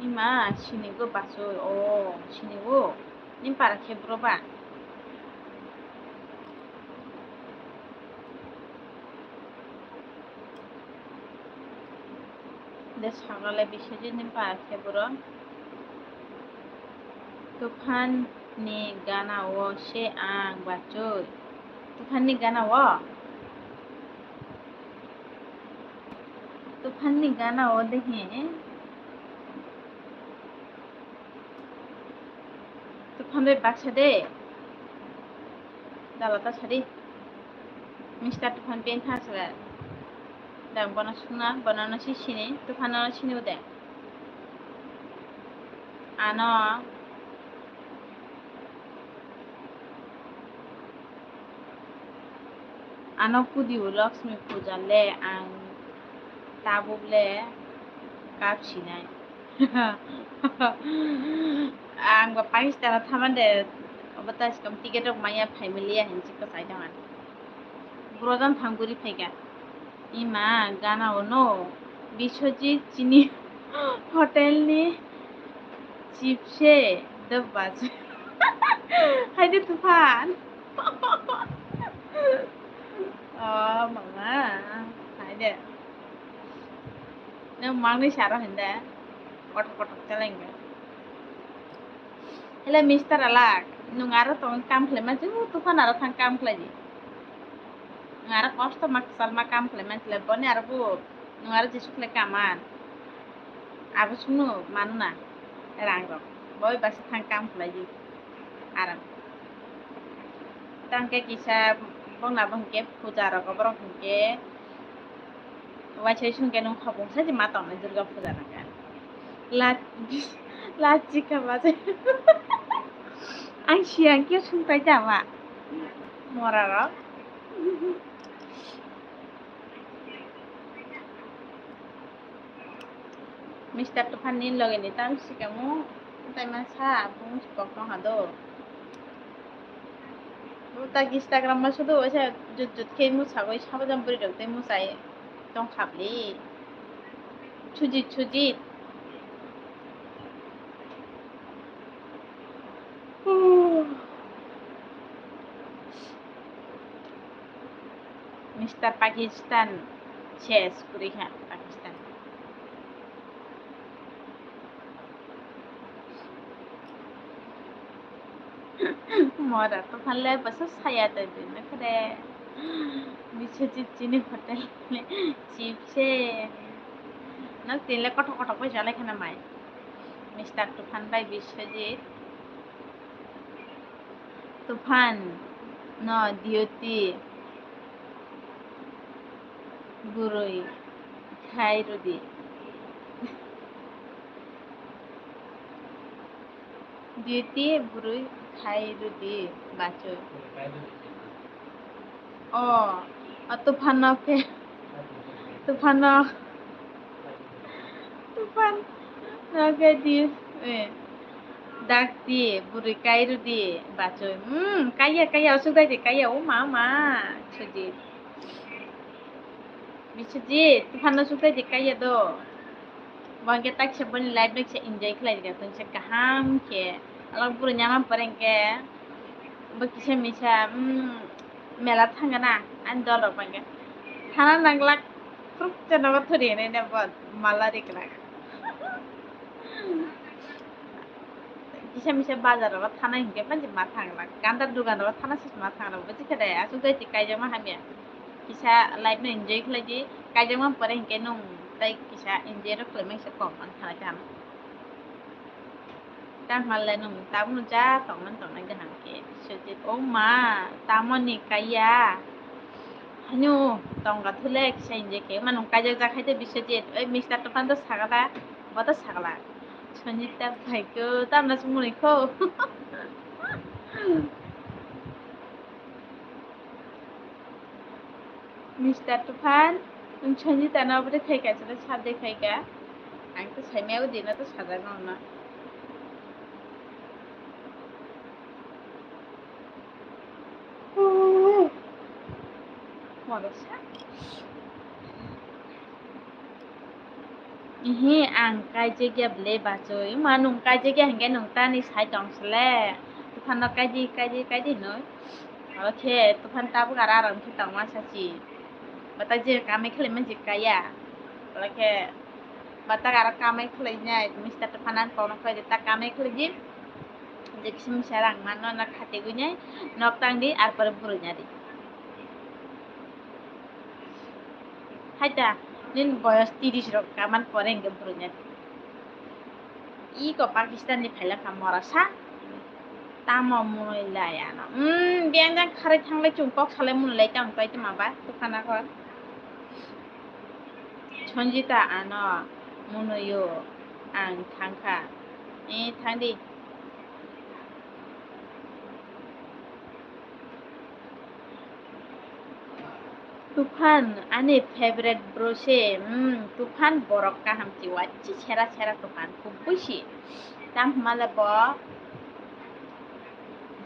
Ima sini go baso o sini o. Ni para khe bro ba. De sagale Biswajit ni para khe bro. Tuphan ni gana o se ang bachoi. Tuphan ni gana o. Tuphan ni gana o de he. Tuphan bai baksa de. Dala ta sadi. Mister Tuphan pen tha sala. Dang bono suna, bono no si sini, Tuphan no sini ude. Ano, ano kudi o Lakshmi puja le ang tabuk le kap sinai. Ang ba Pakistan o thamande, obo ta skam ticket rok maya family ya hinsi ko sai tong ani. Bro jang thang guri phaika. Ima gana ono Biswajit chini hotel ni chipse the baj. Haide Tuphan. Oh, mama. Haide. Nang mangni saro hinde. Kotok kotok chalengbe. Hele Mister Alak, nung aro tong kam khlai ma, jing Tuphan aro thang kam khlai di. Nung aro kosto ma kwchal ma kam khlai ma, chwla boni aro bu, nung aro jesuk khlai kaman. Abo sunu manu na, rang rok. Boi basi thang kam khlai di. Aram. Tangke kisa bongna bongke puja rok, borok hingke. Waisai sungke nung khopong sai ma tongnai Durga puja nangkha. La, lachi kha ba se. Ang siyang khe sungtai ta ma. Mora rok. Mister Tuphan ni loge ni tam sikamo tai ma sa bung si kok tong ha do. Bo tak Instagram ma sudu waisa jut jut khe musagoi sabajam bwrwi rok tei musai tong khabli. Sujit, Sujit. Mister Pakistan ses kwrwi kha Pakistan. Mora Tuphan le bwsa saya tei bini khe de. Biswajit chini hotel chipse. Nok tin le kothok kothok bai jalai khana mai. Mister Tuphan bai Biswajit. Tuphan no duty. Bwrwi khai rwdi. Duty bwrwi khai rwdi bachwi. O, o Tuphan no khe, Tuphan no, Tuphan no khe di, eh, dak di, bwrwi kai rwdi bachwi. Hmm, kaiya, kaiya, aswk dai di, kaiya, o ma, ma, Sujit. Biswajit, Tuphan no sukha di kaiya do. Bo hwnkhe taksa boni life no kisa enjoy khlai rwkha, tongsa kaham khe. Alok bwrwi nyama pore hwnkhe bo kisa misa, mm, mela thangana, ani dol rok bai khe. Thana nanglak, khuruk se nogo thuri hinui ne bo mala rikrak. Kisa misa bazar rogo thana hinkhe manji ma thanglak. Ganda dugan rogo thana sis ma thanglak. Buji khe de, aswk dai ti kaijakma hamya. Kisa life no enjoy khlai di. Kaijakma pore hinkhe nwng tei kisa enjoy rok khlai mani se kok man thanai tamo. Tamo le nwng tabukno ja tongmani tongnai kaham khe. Sujit, o ma, tamoni kaiya? Hanu, tongga thule kisa enjoy khe. Ma nwng kaijak jak hai tei Biswajit, oi Mister Tuphan to sagala, bo to sagala. Sanjita bhai ko tamna sumuni kho. Mister Tuphan, nwng Sanjita no obo de khai ka, chwla sab de khai ka. Ang to saimaya o dino to sajak no na. Morok sa. Ihi, ang kaijak ya bwle bachwi. Ma nwng kaijak ya hinkhe nwng tani sai tong sle. Tuphan no kaidi, kaidi, kaidi hinwi. Obo khe Tuphan tabuk aro aram khe tongma sachi. Bata je kamai khlai manjik kaya. Obo khe bata aro kamai khlai nai. Mister Tuphan ang kokno khlai di, ta kamai khlai di. Je kisa misa rang mano na khatigwi nai. Nok tang di, ar pore bwrwi na di. Haida, nini boyos tiris rok kaman pore hwnkhe bwrwi na. Iko Pakistan ni phailakha morasa. Tamo mwnwi lai ano. Hmm, biyang jang kharwi thanglai chwng kok salai mwnwi lai tang tai tma ba, Tuphan akhor. Sanjita ano mwnwi o ang thangkha. Eh, thangdi. Tuphan, ani favorite bro se, hmm, Tuphan borok kaham si, wachi sera sera Tuphan, kubui si. Tam hwnmale bo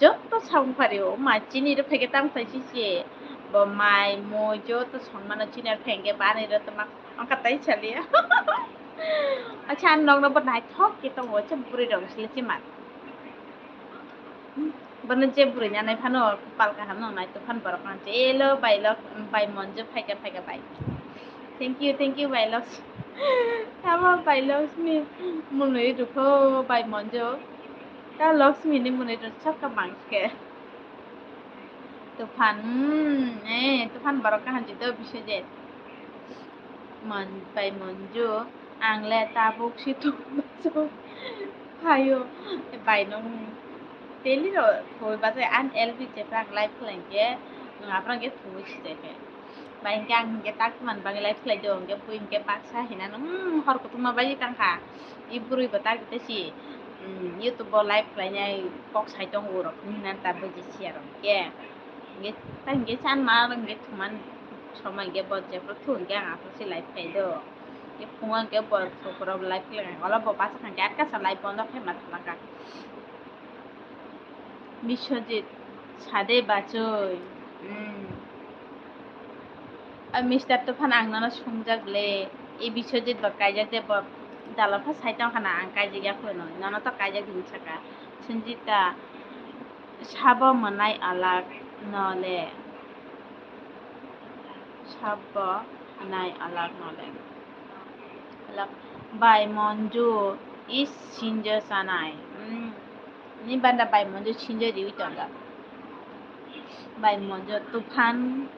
joto samung phario, ma chini rw phaikhe tam khlai si se, bo mai mui joto songmano chini rw phaikhe bani rw tongma, ongkha tai saliya. Acha, ang nokno bo naithok khe tongo, acha, bwrwi rok sile chima. Bono je bwrwi nanai phano pal kaham nang nai, Tuphan borok kaham se. Elo bai lok, bai Monjo phaika phaika bai. Thank you, thank you bai Loks. Tamo bai Loks ni mwnwi rwkho bai Monjo. Ta Loks ni mwnwi rwkha sakka bangkhe. Tuphan, mm, eh, Tuphan borok kaham jito Biswajit. Mon-, bai Monju, ang le tabuk si tongmasuk phaio. Bai nwng daily ro thoi bachai an L B chepra ang live khlai khe, nwng aphra khe thoi si jai khe. Bai hinkhe ang hinkhe tak man bagwi live khlai do, hinkhe bui hinkhe baksa hina nwng, mm, hor kuthukma bai tang kha. I bwrwi bo tak tei si, mm, YouTube o live khlainai kok sai tongo rok hinani ta buji siya rok khe. Hinkhe, ta hinkhe chan ma hinkhe thuman somai hinkhe bo jephru thu hinkhe ang aphuru se live khai do. Hinkhe phungo hinkhe bo sokro live khlai kha. Olo bo bachakha hinkhe atka sa live bondo khai ma thala kha. Biswajit, sade bachoi. Hmm. A Mister Tuphan ang nono sungjak le. I Biswajit bo kaijak de bo dalopha sai tong khana ang kaijak ya khwno. Nono to kaijak hinwi saka. Sanjita. Sabo mwnai alak no le. Sabo mwnai alak no le. Alak bai Monju is sinjo sanai. Hmm. Ni banda bai Monju sinjo riwi tongo. Bai Monju Tuphan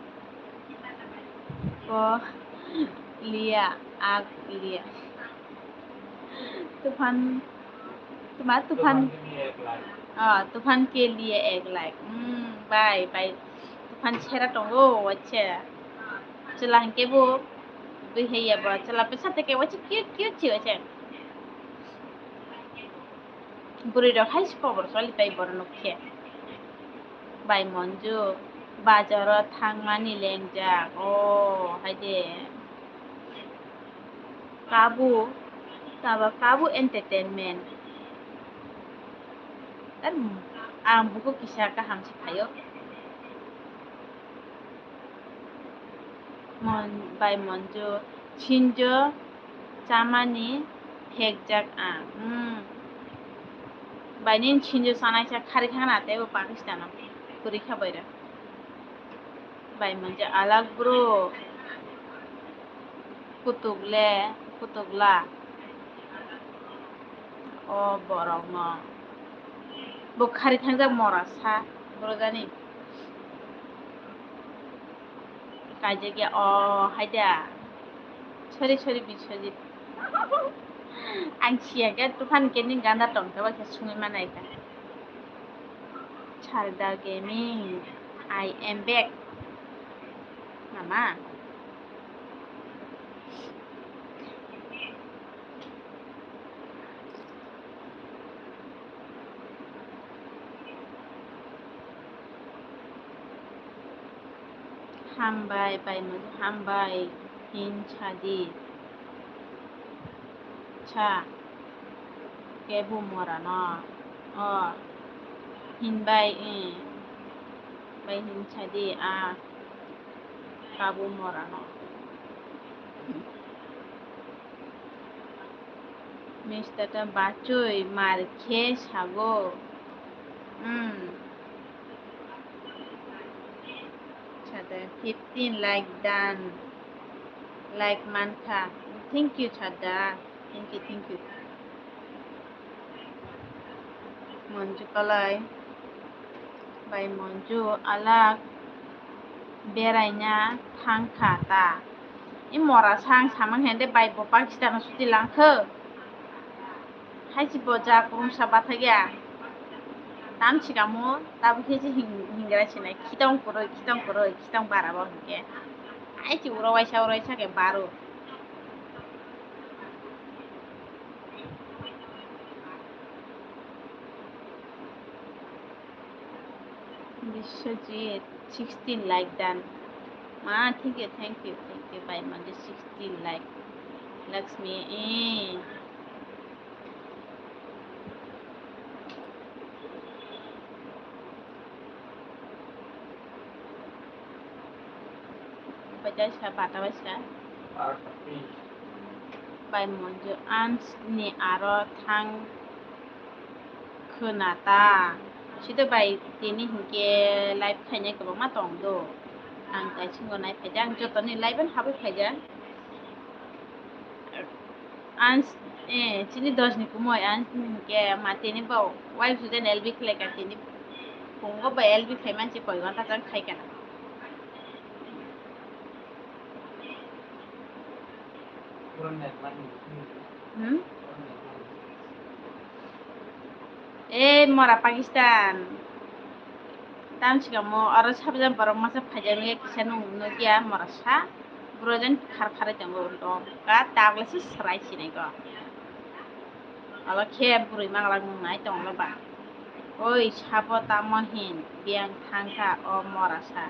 ko liya, ag liya. Tuphan, tuma Tuphan, ah, Tuphan ke liye ek lakh. Hmm, bai, bai. Tuphan sera tongo, acha. Chwla hinkhe bo Twi hei ya bo chwla pisa teke wachi cute cute chi wachi. Bwrwi rok hai se kobor choli pai borok nuk khe. Bai Monju, bazaro thangmani lengjak. O, hai de. Kabu, taba Kabu Entertainment. Ar ang buku kisa kaham se phaio. Mon-, bai Monju, sinjo chamani phekjak ang. Hmm. Bai nini sinjo chanai sa khari khana tei bo Pakistan o kwrwi kha boira. Bai Monju alak bro. Kutuk le, kutuk la. O borok no. Bo khari thangjak mora sa, boro jani. Kaijak ya, o, hai da. Sorry, sorry, Biswajit. Ang siya khe, tufan khe ni ganda tong khe, ba khe sungwi manai kha. Sarda Gaming, I am back. Mama. Hambai, bai Monju, hambai, hin sadi. Cha, kebo mora no. O, hinbai, eh. Bai hin sadi, a, kabo mora no. Mister ta bachoi mar khe sago. Hmm. Chada fifteen like done. Like mankha. Thank you, Chada. Thank you, thank you. Monju Kalai. Bai Monju alak beraina thangkha ta. I mora sang samang hende bai bo Pakistan o suti langkho. Hai si bo ja kurungsa bathakya. Tam sikamo, tabuk khe se hing-, hingra sinai. Khitong kwrwi, khitong kwrwi, khitong bara bo hwnkhe. Hai si uro waisa, uro waisa khe baro. Biswajit, sixteen like done. Ma, thank you, thank you, thank you, bai Monju sixteen like. Lakshmi, eh. Bacha sa, bata bacha. Bai Monju, ans ni aro thang khwna ta. Sido bai tini hinkhe live khainai kwbangma tong do. Ang taisingo nai phaijak, ang jotoni live-o habwi phaijak. Ang, eh, chini dos ni kumui, ang hinkhe ma tini bo wife student L B khlai ka tini. Phungo bai L B khlai mansi koi ghonta chang khai kana. Hmm? Eh, mora Pakistan. Tam sikamo oro sabjak borok masa phaijak nugya kisa nung nugya mora sa. Buro jan khar khar tongo dom. Ka tabla se srai sinai ko. Olo khe bwrwi manglak nung nai tonglo ba. Oi, sabo tamo hin, biyang thangkha o mora sa.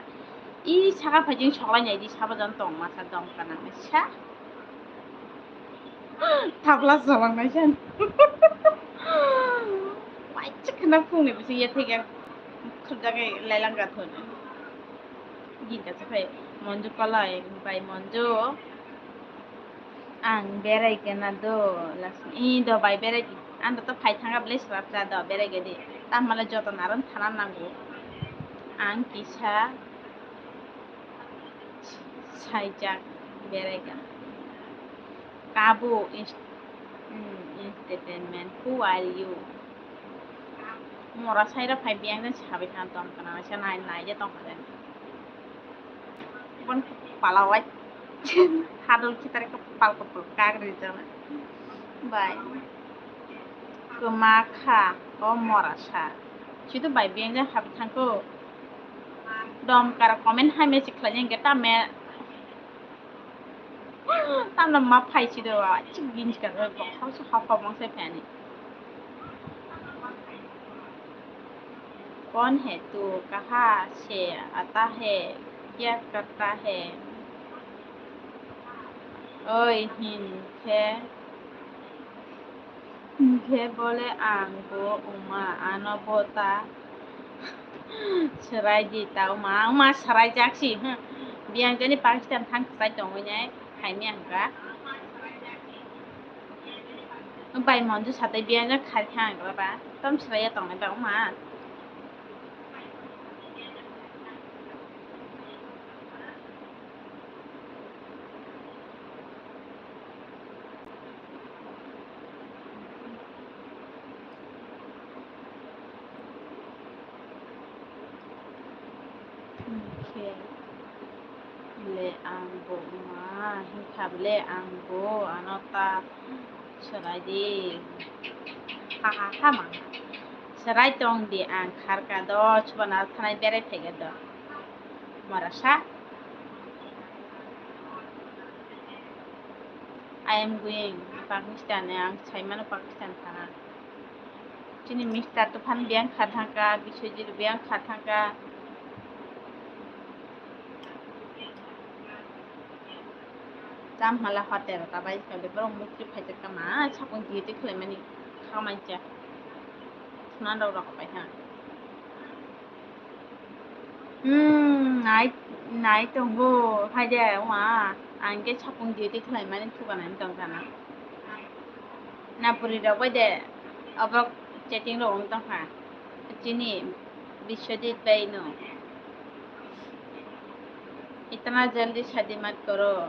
I saka phaijing soklai nai di, sabo jan tong masa dom kana sa. Tabla solangnai san. Waisa khna phungni bising ya thik ya. Khurjak lai lang ga thon. Ginta se phai Monju Kalai, bai Monju. Ang berai kena do, Lakshmi. I do bai berai di. Ang to phai thanga ble swrap cha do, berai gedi. Tamale joto naron thana nango. Ang kisa saijak berai kena. Kabu is-, hmm, entertainment. Who are you? Mora saira phai biyang den sabai thang tong kana, sa nai, nai je tong kha den. Bon pala wai. Hadol khitar ka pal ka pal kagri jana. Bai. Kwma kha o mora sa. Sido bai biyang den habi thangko. Dom kara comment hai me sikhlai nge tame. Tamno ma phai si do, chik din si ka, hausa hausa mong se phani. कौन है तू? कहाँ से आता है? क्या करता है? Oi, hinkhe, hinkhe bole ang bo wngma, ano bo ta swrai di ta wngma, wngma swraijak si, hmm. Biyang jani Pakistan thang kwchai tongwi nai, phaimya hwnkha. Bai monju satai biyang jani khai thang ba, tam swraiya tongnai ba wngma. Hinkhe le ang bo wngma, hinkha le ang bo ano ta swrai di. Ha ha ha ma. Swrai tong di, ang kharka do, chubana thanai berai phaiga do. Marasa. I am going Pakistan, ang saimano Pakistan thana. Chini mister Tufan biyang kha thangka, Biswajit biyang kha thangka. Chamhala hotel ka bai kali borok mukti phaijakka ma, sapung duty khwlaimani khamai cha. Thuna rok rok bai ha. Hmm, nai, nai tongo, hai de, wngma, ang khe sapung duty khlaimani thukanani tongkha na. Na puri rok bai de, oborok chatting rok wng tongkha. Chini Biswajit bai no. Itna jaldi shadi mat karo.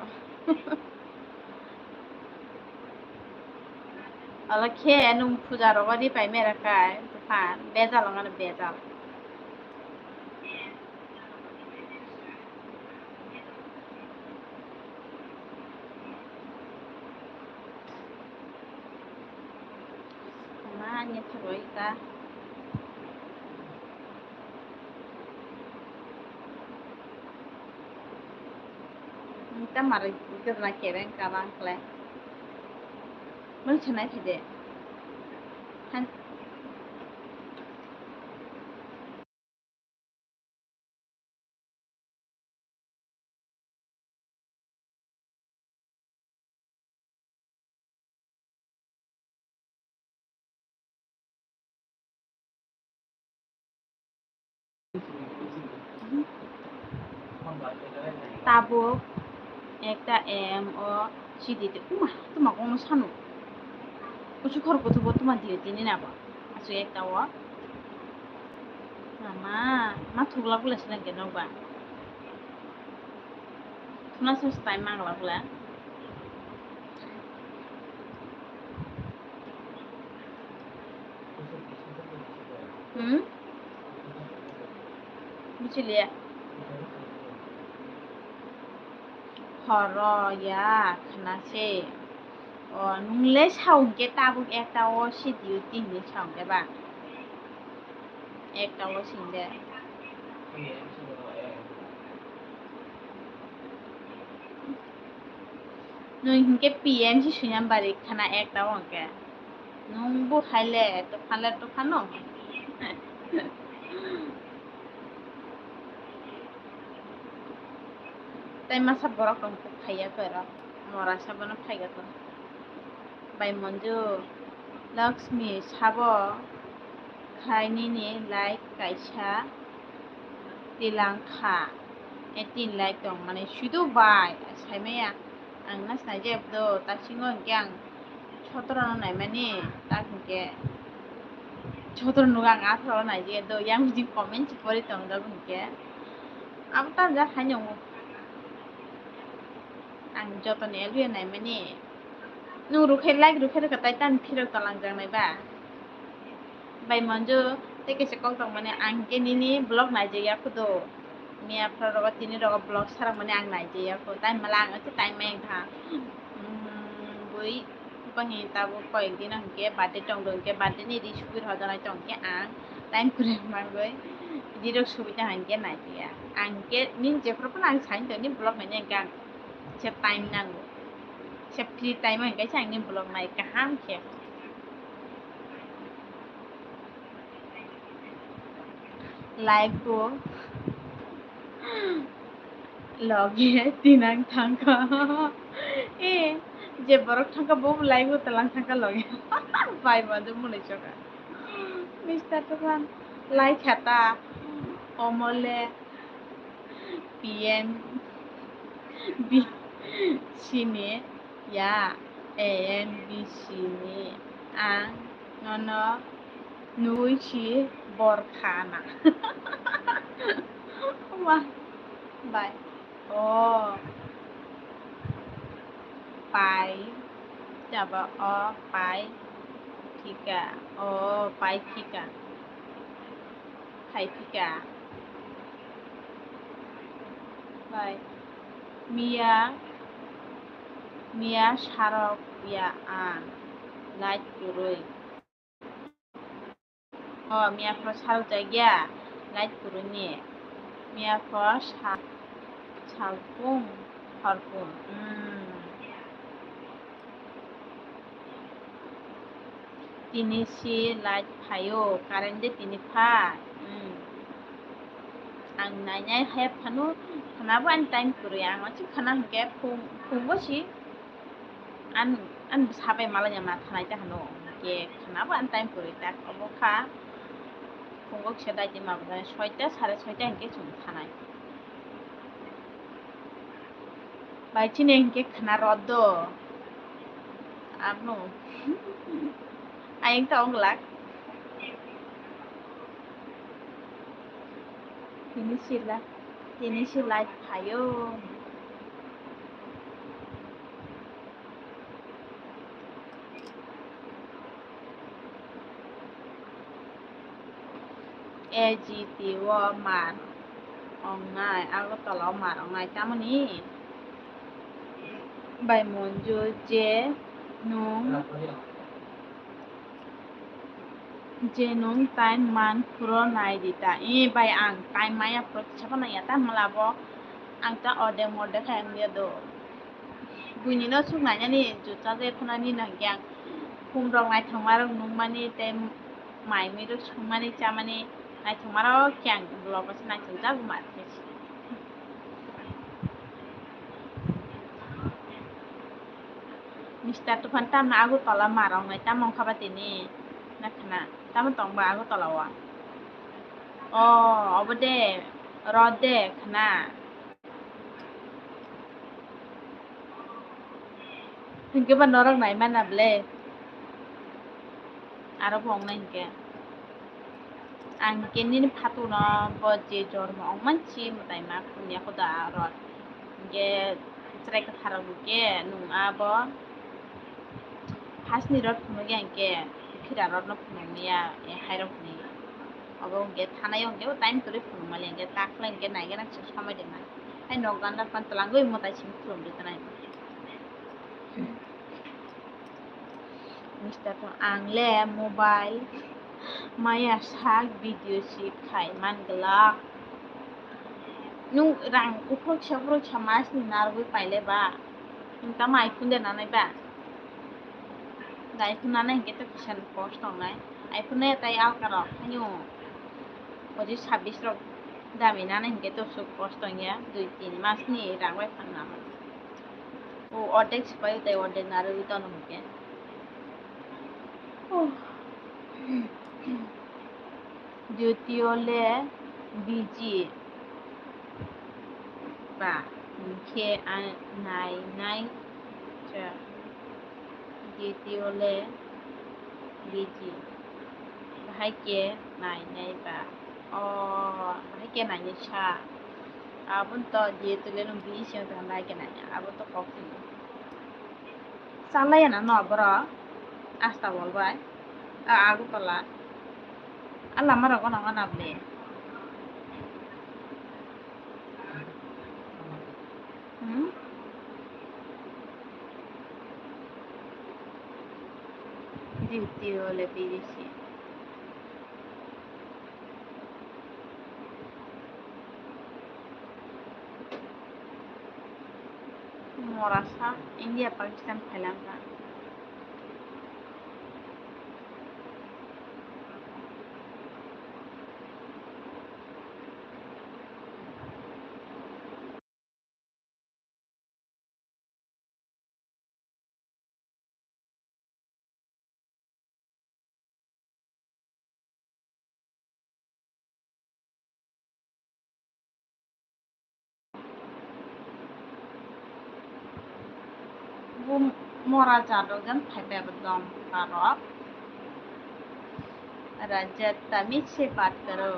Ola khe nwng puja rogo ri pai mera kai, tufan, bejal ongano bejal. Ma, ani thogoi ta. Tamar gana kereng kabang kle. Mung chenai phede. Han. Tabuk ekta M O C D te, uma, tuma kono sanu. Kuchu khor kuthubo tuma diyo tini nabo. Asu ekta o. Mama, ma thugla gula silang ke nokba. Thuna sos time mangla bwla. Hmm? Buchiliya. Horo ya khna se. O, nungle saung ke tabuk ekta o si diyo tin ni saung ke ba. Ekta o sing de. Nung hinkhe P M si sui number rikha na ekta o hwnkhe. Nung bo hai le tokha le tokha no. Tei masa borok rok phaiya khe oro. Mora sa bono phaiya khe. Bai Monju, Lakshmi sabo khai nini like kaisa tilang kha. E tin like tong mani suido bai saimaya ang na sinai je do ta singo hwnkhe ang sotoro no naimani tak hwnkhe sotoro nugo ang atharo nai je do yang bini comment si pori tong jak hwnkhe abo ta jak hai nongo. Ang jotoni L B naimani. Nung rukhe like rukhe rwkha tai tani phirok tolangjaknai ba? Bai Monju, tei kaisa kok tongmani ang khe nini vlog naijak ya khudu. Miya phoro rogo tini rogo vlog sarakmani ang naijak ya khu. Tai mala ang khe time maya kha. Hmm, bui bangni tabuk koyek din hwnkhe birthday tongdo hwnkhe birthday ni ri subui rw hojanai tongkhe ang time kwrwi mangoi. Ri rok subui tong hwnkhe naijak ya. Ang khe nini jephuru phano ang saini tongni vlog naina hwnkhe ang. Se time nango. Kisa free time o hingke se angni vlog nai kaham khe. Like bo loge tinang thangkha. Eh, je borok thangkha bo like bo talang thangkha loge. Bai ba de mulai choka. Mister Tufan, like khata, omole, P N B C ni, ya, A N B C ni, ang nono nui si bor khana. Wah, bai. O. Pai. Jaba o pai. Thika. O pai thika. Phai thika. Bai. Miya. Miya sarok ya ang. Light kwrwi. O, miya phoro sarok jak ya, light kwrwini. Miya phoro sa-, salpung, horpung. Hmm. Tini si light phaio, current de tini pha. Hmm. Ang nainai hai phano, khana bo ani time kwrwi. Ang ochi khana hinkhe phung, phungo si. An, an bwsa bai malanya ma thanai ta hano, hingke khana bo an time kwrwi ta obo kha. Phungo kisa dai di ma bwsa soita, sare soita hingke chwng thanai. Bai chini hingke khana rw do. Ano. Ayang ta ong glak. Tini sila, tini sila phaio. A G T o mar ongnai, Agartala o mar ongnai, tamoni bai Monju je nung Je nwng time man phuru nai di ta. Ee bai, ang time maya phuru kisa phano ya ta, hwnla bo ang ta orde morde khai wngya do. Buini no suk nainani juta je phano ni nang yang. Khum rok naithokma rok nukmani tei mai mui rok songmani chamani naithokma rok khe ang vlog o se naithok jago ma. Mister Tufan, tamo Agartala mar ongnai, tamo wngkha ba tini? Nakhna, tamo tong ba Agartala o? O, obo de, rw de, khna. Hinkhe ba norok nai mana ble? Aro bo wngnai hinkhe. Ang khe nini phatungno bo je jormo wng mansi mwtai ma khumya khuda rot. Hinkhe chwrai kwthar rok hinkhe nwng abo phasni rot phunukya hinkhe phira rotno phunukya, e, hairok hinwi. Obo hinkhe thanai o hinkhe o time kwrwi phunukmali hinkhe takle hinkhe naigena se somoi rwna. Hai nok gana phan twlangwi mwtai simi khulumri twnai. Mister Tufan, ang le mobile maya sak video si khai man glak. Nwng rang uphurksa uphurksa mas ni narwgwi paile ba? Nwng tamo iPhone de nanai ba? Da iPhone nanai hinkhe to kisa kosto wngnai. iPhone nai tai alka rok haino. Oji sabbish rok dami nanai hinkhe to suk kosto wngya. Dui tin mas ni rang bai phan nanai. O ordek sipai tei ordek narwgwi tono hinkhe. Oh. Jyoti o le busy ba hinkhe a-, nai nai cha. Jyoti o le busy. Bahai khe nai nai ba. O, bahai khe nai nai sa. Aboni to Jyoti le nung busy se wngkha nai khe nai. Abo to kok sini. Chalai ya na no borok? Asta bol bai. A, Agartala. A lama rogo no gana ble. Hmm? Duty o le busy. Morasa India Pakistan phailangkha. Bu mora jadok jan phai bai bo dom karok. Raja tamil se baat karo.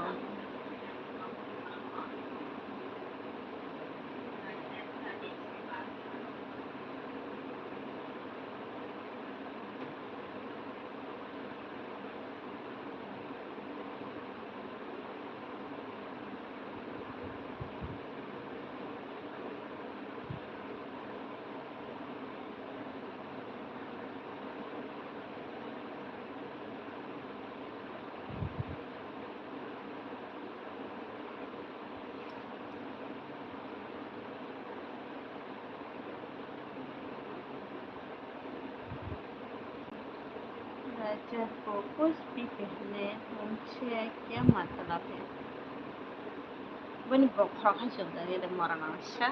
Raja ko kuch bhi pehne, unse kya matlab hai? Bini bokhorok hai chwng tongwi de morang sa.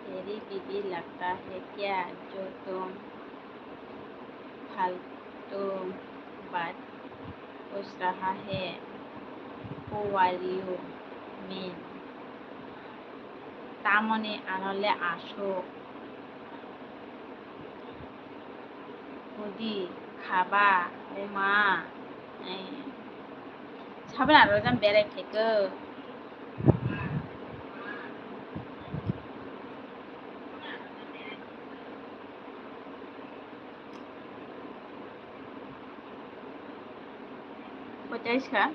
तेरी बीबी लगता है क्या जो तुम फालतू बात पूछ रहा है? Who are you mean? Tamoni ano le aswk. Hudi, khaba, uma. Eh. Sabra aro jam berai khaikho. Kochai sa?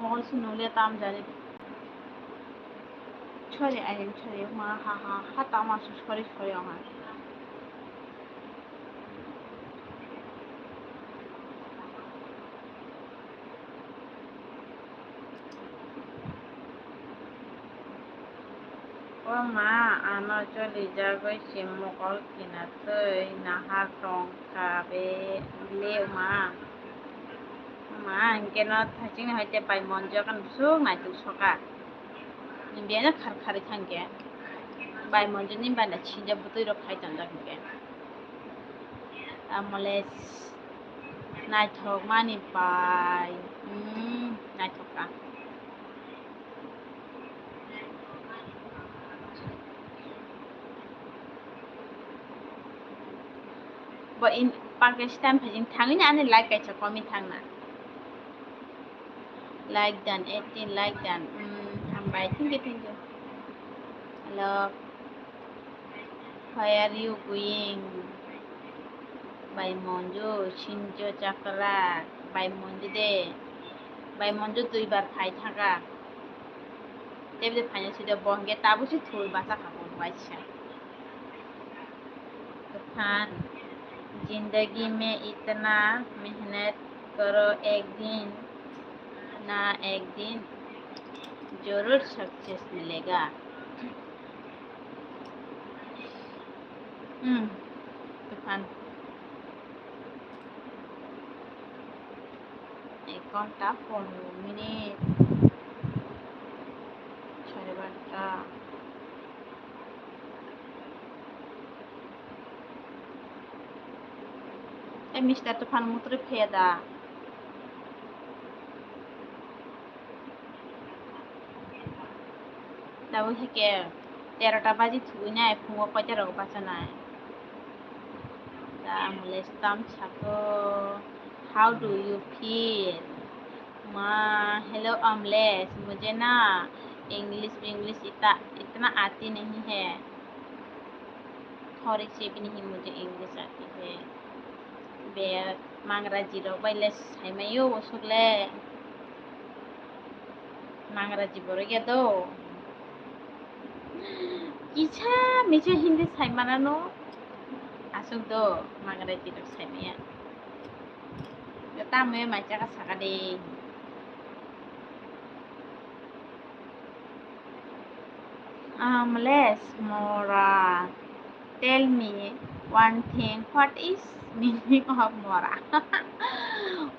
Mokol si nung le tam jani. Sorry, I am sorry. Ma ha ha ha tama su sorry sorry ha. O ma, ano cholijagwi se mokol kinatwi nahar tongkha be le ma. Ma, hinkhe no thachingni hoite bai monjak ang swk naituk soka. Biyano khar khari thangkhe bai monjak ni bai sinjak bwtwi rok khai tonjak hinkhe. Amole naithok mani bai, hmm, naithok ka. Bo in Pakistan phajing thangwi na ani like kaisa komi thangna. Like dan, eighteen like dan. Hmm, hambai, thank you, thank you. Hello. Where are you going? Bai Monju, Sinjo Chakra, Bai Monju de. Bai Monju duibar phai thaka. Tebde phaina sida bo hingke tabuk se thul basa kha bo bai sa. Tufan, zindagi mein itna mehnat karo, ek din na ek din zarur success milega. Hmm, Tufan. Ek ghonta pondro minute. Sare barta. Eh, Mister Tufan, mutri phe da. Tabuk hwnkhe terota baji thugui nai, phungo koita rogo bachanai. Da Amlesh tam sako, how do you feel? Ma, hello Amlesh, mujhe na English, English ita, itna aati nahi hai. Thori se bhi nahi mujhe English aati hai. Be mangraji rok bai le sai mai o usuk le. Mangraji borok ya do. Kisa misa Hindi sai manano. Asuk do mangraji rok sai maya. Tamo ya mai chaka saka de. Amlesh Mora, tell me one thing, what is meaning of Mora?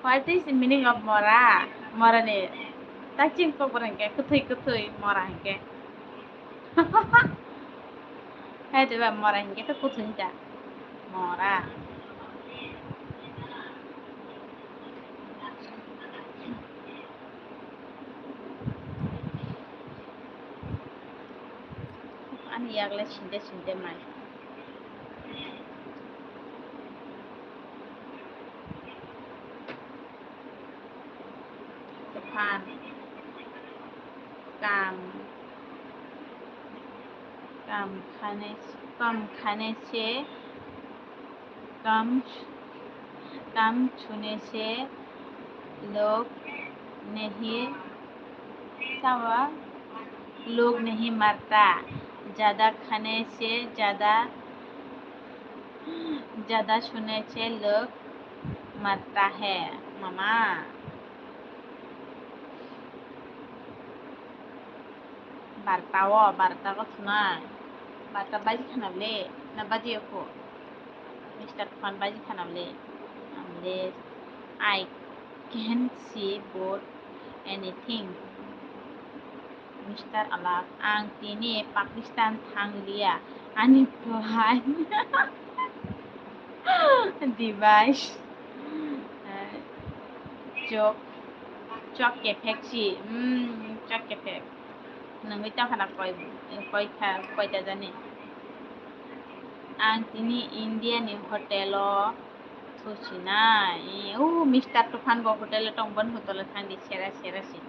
What is the meaning of Mora? Mora ni takching kokborok hwnkhe kwthwi kwthwi Mora hwnkhe. Hai diba Mora hwnkhe to kwthwi ta. Mora. Ani yagle sinde sinde mai. Tophan. Kam. Kam khane, kam khane se. Kam, kam chhune se log nahi, sawa log nahi marta. Jada khane se jada, jada chhune se log marta hai, mama. Barta o, barta o thunai. Barta baji khana le, na baji o kho? Mister Tophan baji khana le. Ang le, I can't see about anything. Mister Alak, ang tini Pakistan thang liya. Ani phai. Device. Chok. Chok kephek si. Hmm, chok kephek. Nungwi tongkha na koi, koi kha, koi ta jani. Ang tini India ni hotel o thusinai. O Mister Tophan bo hotel o tong, bon hotel o thang di sera sera si.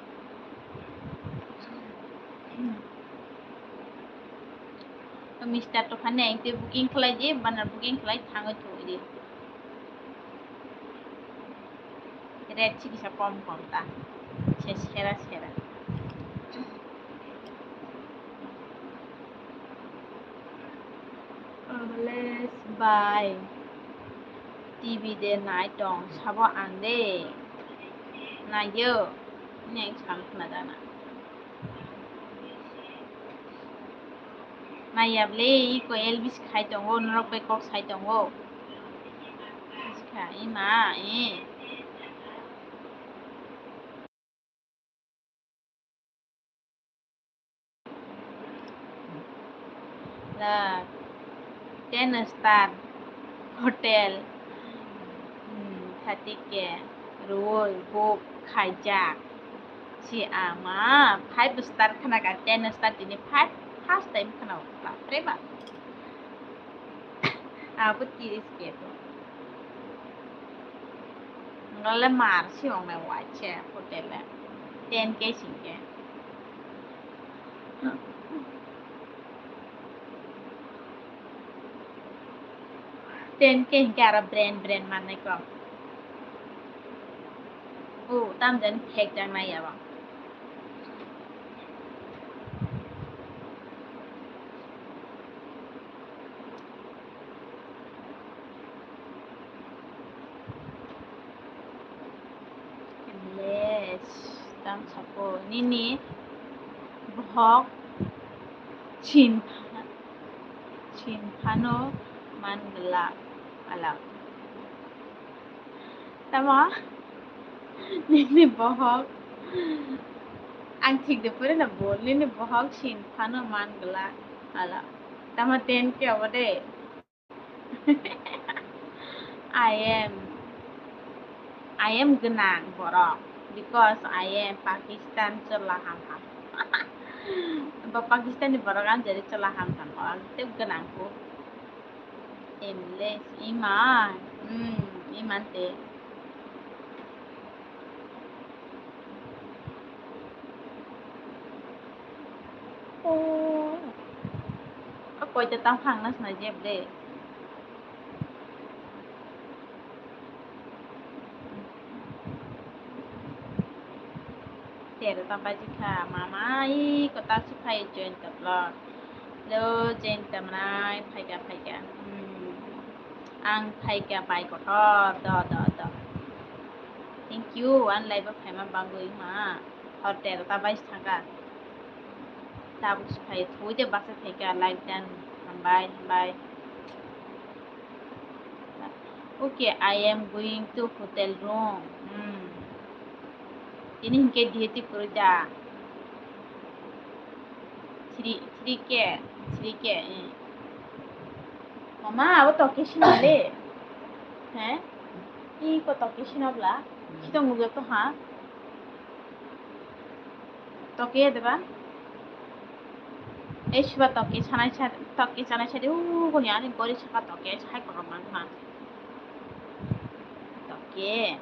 Mister Tophan ni ang twi booking khlai di, bana booking khlai thangwi thwi di. Rate si kisa kom kom ta. Se sera sera. Amlesh bai T V de nai tong sabo ang de. Nai yo. Neng sam khna dana. Naiya bwle, iko L B C khai tongo, norok bai kok sai tongo. Buji kha, ima, eh. La, ten star hotel, hmm, khatike, roi, buk, khaijak. Si ama five star khna ka, ten star tini five first time khna, bapre bap. Abo tiris ke to. Ngale mar si ong na wache hotel e. Ten K sing ke. Ten K hingke aro brand, brand mannai kok. O, tam jani phek jak nai abo. Yes, tam sako nini bohok chin, chin phano man glak alak. Tamo nini bohok ang thik de pore na bol, nini bohok chin phano man glak alak. Tamo ten K obo de. I am, I am gwnang borok, because I am Pakistan chwla ham ham. Ba Pakistan ni borok ang jari chola ham tang o, ang tei gwnang kho. English, iman, hmm, iman te. Oh. O koita tang phang na sna jeb de. Tero ta baji kha, mama, i kotak si phai Jayanta vlog. Hello, Jayanta mwnai, phaika, phaika. Hmm. Ang phaika bai kotor, do, do, do. Thank you, ang live o phaima bagwi ma. Hor tero ta baji thangka. Tabuk si phai, thwi de baksa phaika, like dan, hambai, hambai. Okay, I am going to hotel room. Hmm. Tini hinkhe duty kwrwi da? Three, three K, three K, eh. Mama, abo toke sina le. He? Iko toke sina bla? Sito nugyo to ha? Toke de ba? Ei suba toke sanai sa, toke sanai sa de, u, koni ani gori saka toke, sai kotor man ma. Toke.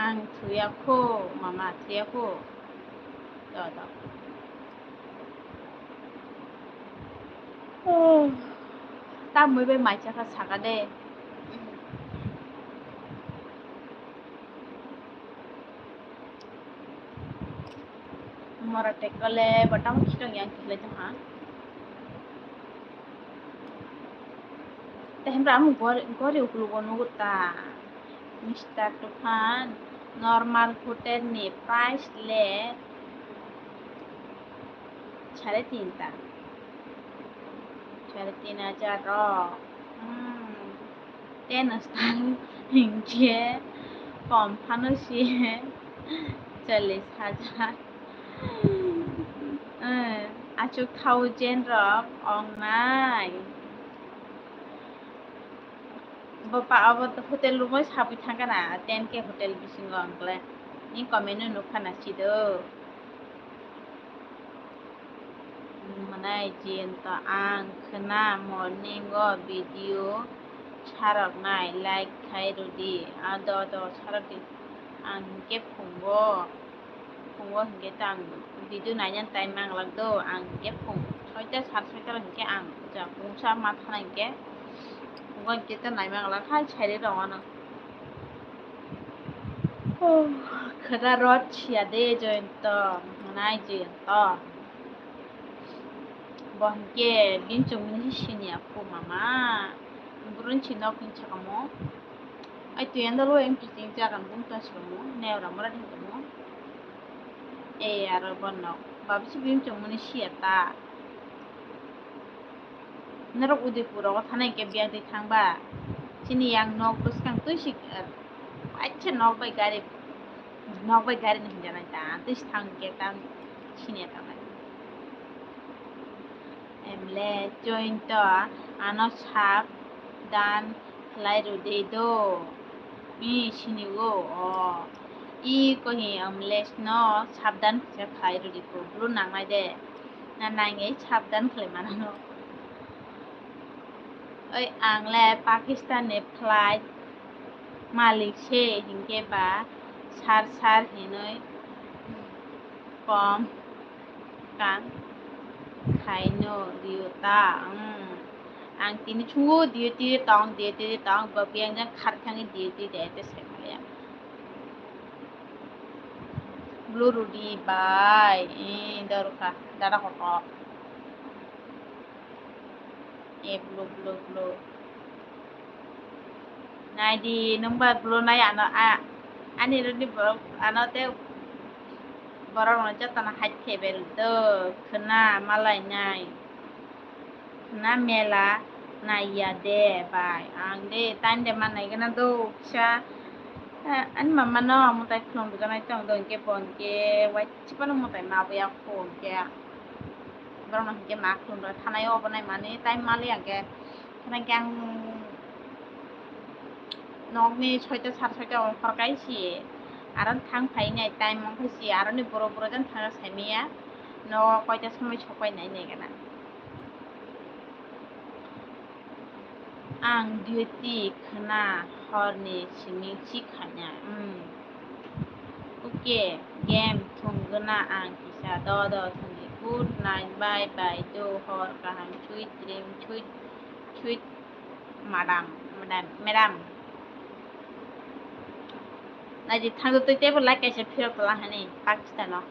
Ang thuya kho, mama, thuya kho. Do, do. Oh, tamwi bai mai chakha saka de. Mora tekole, botang khitong yang khilai tongha. Tehembra ang gori, gori ukulugo nugo ta. Mister Tufan, normal hotel ni price le sare tin ta. Sare tin hajar rok. Hmm. Ten star hinkhe kom phano se chollish hajar. Eh, achuk thousand rok ong nai. Bo pa abo hotel room oi sabui thangkha na, ten K hotel bisingo ang kle. Ni comment no nukha na sido. Mwnai Jayanta ang khna morning o video sarok nai like khai rwdi. A do do sarok di. Ang hinkhe phungo. Phungo hinkhe ta ang video naina time manglak do, ang hinkhe phung soita sar soita hinkhe ang ja pungsa ma thana hinkhe phungo hinkhe ta nai manglak hai sairi rok ano. Oh, khwda rot siya de Jayanta, nai Jayanta. Bo hinkhe bini chwngmani siniya kho mama. Burun si nok hin sakamo. Ai twi anda lo em kiting jagan bung ta sakamo. Neo ramara hin kamo. E aro bo nok. Babisi bini chwngmani siya ta. Norok Udaipur rogo thana hinkhe biyang twi thangba. Chini yang nok bwskang twi si, eh, acha nok bai gari, nok bai gari ni hinjanai ta. Twi si thang hinkhe ta siniya tangnai. Emle Jayanta ano sap dan khlai rwdi do. I sinigo o. I kohi emle no sap dan kisa khlai rwdi ko. Blu nangnai de. Na nangwi sabdan khlai mano. Oi, ang le Pakistan ni flight malik se hinkhe ba sar sar hinwi kom kan khaino rio ta. Hmm. Ang tini chungo duty tong, duty tong, bo biyang jang khar khangwi duty de te sai maliya. Blue rudi bai, eh, dorkha, dada kotor. Eh, blue, blue, blue. Naidi, nungba blue nai ano, a, ani rudi borok, ano te borok no jotono hai thebel do, khwna malai nai. Na mela naiya de bai, ang de time de ma nai gana do kisa, eh, ani mama no mwtai khulum rwgana tong do, hinkhe bo hinkhe wai chibano mwtai ma bo ya kho hinkhe, borok no hinkhe ma khulum rw thanai obo nai mani time mali hinkhe, hinkhe ang nokni soita sar soita o hor kai si. Aro thang phai nai time mong khe si, aro ni boro boro jan thang sai maya. No koita somoi sopai nai nai gana. Ang duty khna horni simi si khanya. Hmm. Okay, game thwng gana ang kisa do do thwngdi. Good night, bye bye, do hor kaham, sweet dream, sweet, sweet madam, madam, madam. Naidi thangdo twi teibo like kaisa phirok tola hani Pakistan o.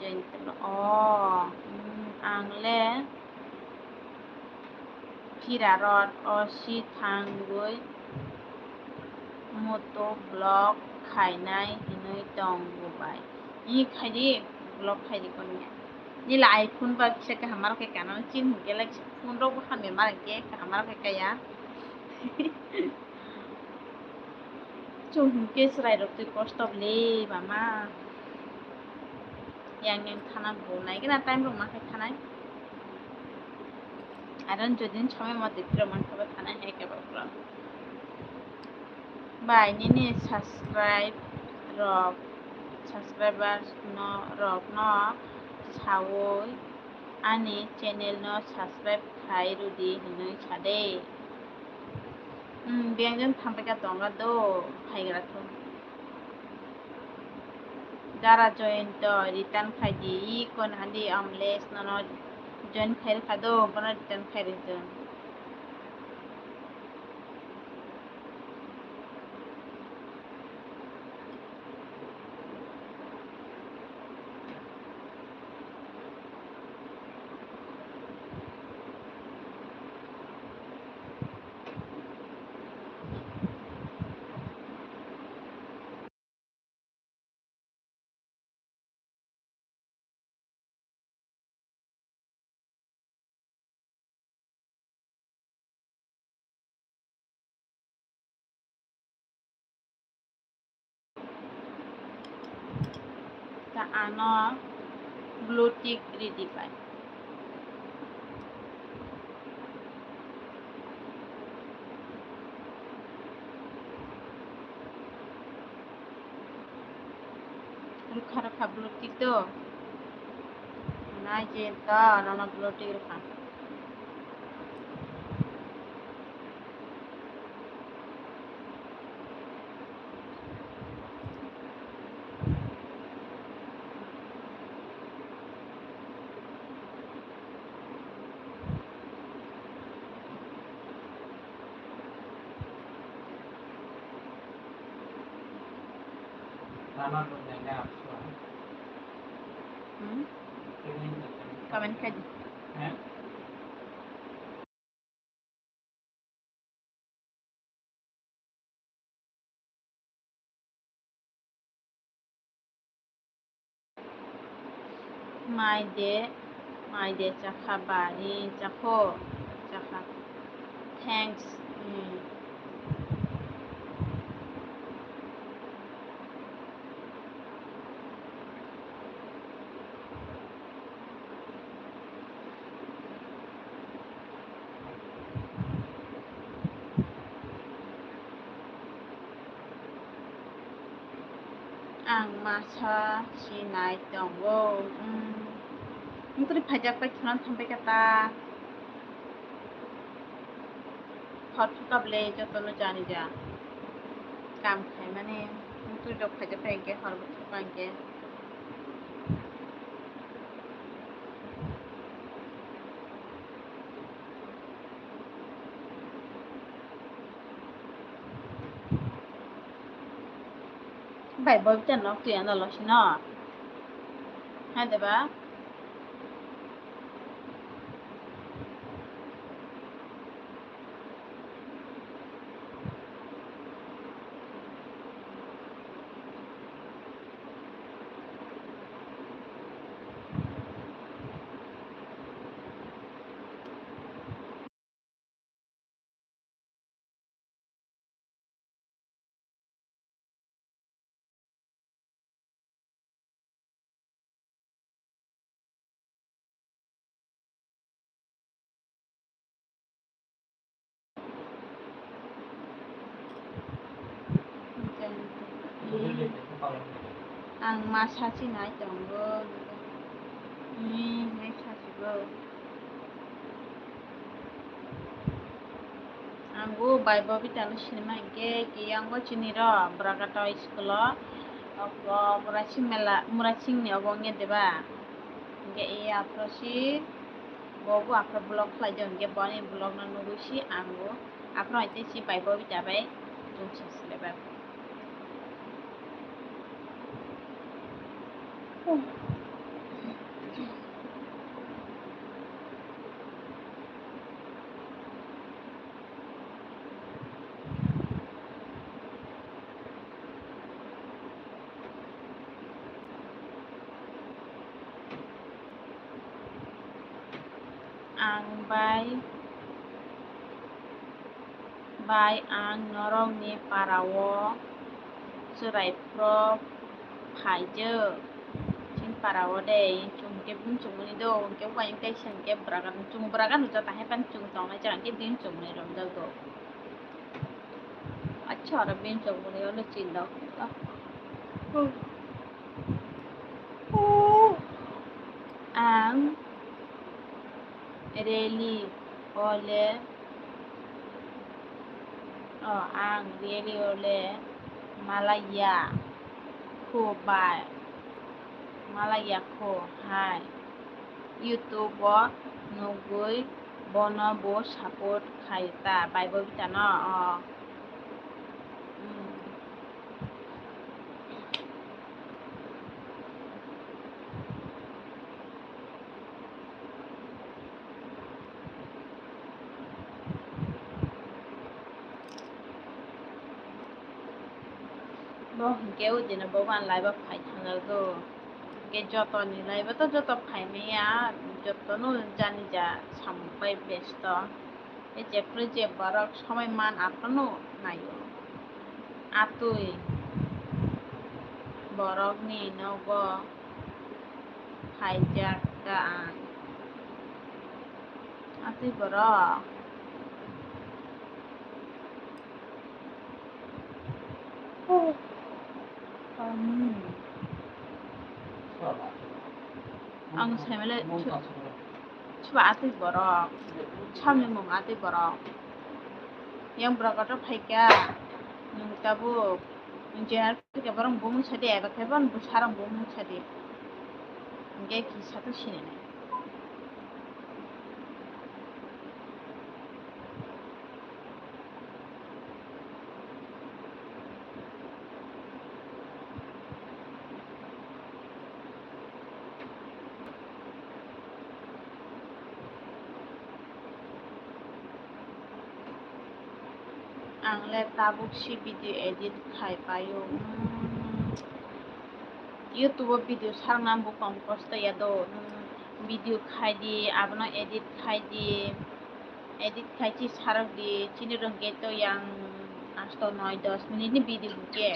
Join tolo. Oh, hmm, ang le Phira rot o si thangwi moto block khainai hinwi tongo bai. Ni khaidi block khaidi konya. Nila iPhone ba kisa kaham marok khe kana chin hwnkhe like phone rok bo hamya marok khe kaham marok khe kaya. Chwng hwnkhe chwrairok twi kosto le mama. Yang yang thana bo nai gana time rok ma khe thanai. Aro jodi ni somoi mote phirok man khe bo thanai hai khe bo phirok. Bai nini subscribe rok, subscribers no rok no sawi ani channel no subscribe khai rwdi hinwi sade. Hmm, biyang jani thamphaikha tonga do, phaigra kho. Dara Joyonto return khaidi, i kon handi Amlesh nono join khairwkha do, bono return khairwkha. Ta ano blue tick ridi pai. Rwkha rwkha blue tick do. Nai je ta nono blue tick rwkha. Hmm? Comment khai di. Mai de, mai de chakha bari chakho, chakha. Thanks. Hmm. Ang masa sinai tongo. Hmm. Mungtri phajak pai thulan thampai kata. Hor phuka ble jotono jani ja. Kam khaimani, twi rok khaijak kha hinkhe hor bo thukha hinkhe. Bai bo ta nok twi ano losino. Hai de ba. Ang ma sachi nai tongo. Hmm, nai sachi bo. Ang bo bai Bobita no sinima hinkhe, kiyang bo chini ro Bragato school o, o, o Murasing mela, Murasing ni obo wngya deba? Hinkhe iya aphuru si bo bo aphuru vlog khlai di hinkhe boni vlog no nugwi si ang bo aphuru hai tei si bai Bobita bai chwng se sile bai. Ang bai, bai ang norokni para-o chwrai phuru phaijak. Chini para-o de, chwng khe bini chwngmani do, hwnkhe uaiyung kaisa hwnkhe bwragan, chwng bwragan rwjak, tahai phano chwng tongnai jaga hwnkhe bini chwngmani romjak do. Acha, oro bini chwngmani ono chinda. Ang rally ole, o, ang rally ole malaiya kho bai, malaiya kho hai YouTube o nugwi bono bo support khai ta bai Bobita no, o. Hmm. Bo hinkhe o dino bo ban live o phai thangjago. Hinkhe jotoni live o to joto phai manya, jotono jani ja samung bai besto. Tei jephru je borok somoi man aphano naio. Atwi borokni nogo phaijak kha ang. Atwi borok. Ang saimale. Soba atwi borok, samni mung atwi borok. Yang borok kotor phaikha, nwng tabuk, nwng jenar phaikha borok bumung sadi, eba khe borok bwsarok bumung sadi. Hinkhe kisa to sinina. Ang le tabuk si video edit khai paio. Hmm. YouTube o video sakna bo kom kosto ya do. Hmm. Video khai di, abono edit khai di. Edit khai chi sarok di, chini rwngkhe to yang asto noi dos minute ni video hwnkhe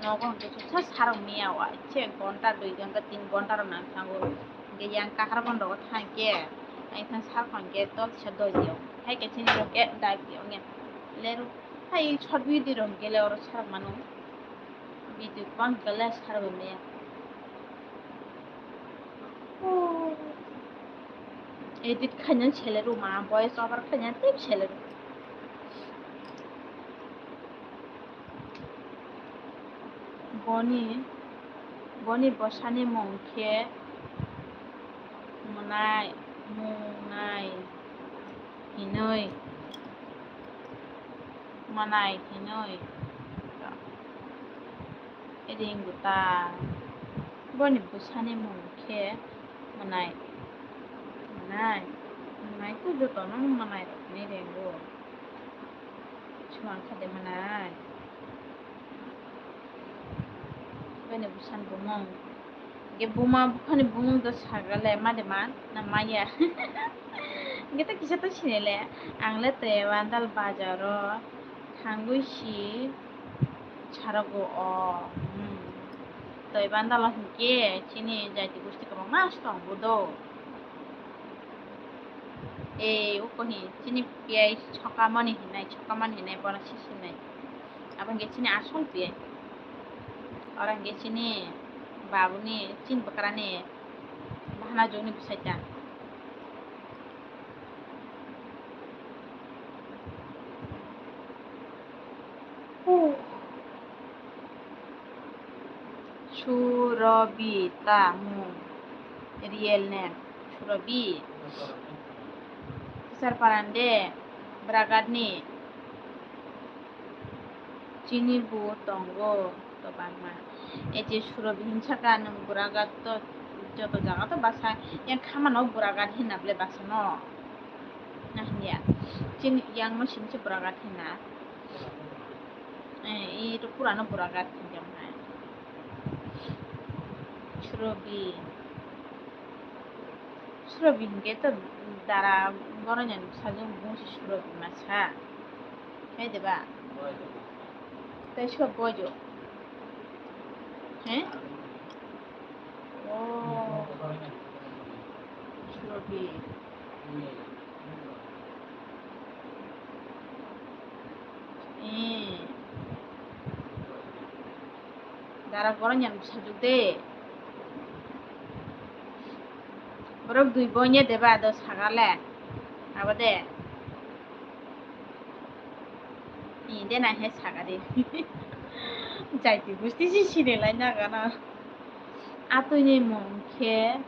nogo hwnkhe sa sarok maya o, se ghonta dui ghonta tin ghonta rok nang thango. Hwnkhe yang kahar bondo o thang khe, ang thang sarok hwnkhe tol se doi di o. Hai khe chini rwngkhe dai di o nge. Leru hai short video rok hwnkhe le oro sarok mano. Video bang khe le sarok maya. Edit khaina sele ruma, voice over khaina tei sele ruma. Boni, boni bwsani mung khe Mwnai, Mwnai hinwi, Mwnai hinwi. Ringwta. Boni bwsani mung khe Mwnai. Mwnai. Mwnai khe jotono Mwnai rok hinwi ringo. Swmang kha de Mwnai. Bini bwsani bumung. Ge buma buphani bumung do saga le ma de ma na maya. Ge to kisa to sini le. Ang le te bandal bazar o. Thangwi si sarago o, hmm. Toi bandalo hinkhe chini jaiti gosti kwbangma tong bo do. Ei, uko hi, chini piyai sokamani hinai, sokamani hinai, bono sisinai. Abo hinkhe chini asol piyai. Oro hwnkhe chini babuni, chini bwkrani bahana jokni bwsai ta. Surobi ta mung, real name, Surobi. Kisar parande, Bragatni. Chini bo tongo kwbangma. E je Surobi hinsaka nwng Buragat to joto jaga to basa, yang khamano Buragat hinna ble basa no. Na hinya. Chini yang no sini se Buragat hinna. Eh, i to purano Buragat hinjam hai. Surobi. Surobi hinkhe to dara Goroinani bwsajwk bungsi Surobi masa. Hai de ba? Tei sob bojo. He? Oh. Surobi. Eh. Dara Goroinani bwsajwk de. Borok dui boine deba do sagale. Abo de. Inde na he sagadi. Jaiti gusti si sini lai na gana. Atwini mung khe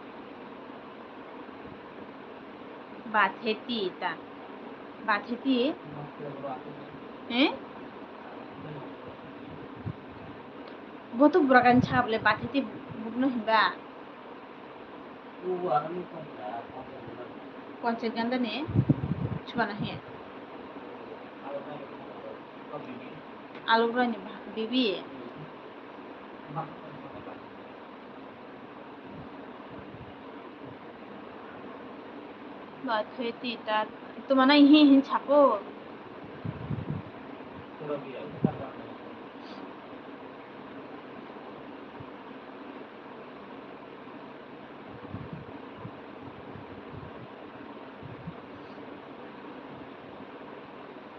Batheti ta. Batheti? Eh? Boto buragan chabole Batheti bukno hinba. Konchek ganda ni chubana he. Alugrani bibi. Ba thwe ti ta tumana hi hin chapo.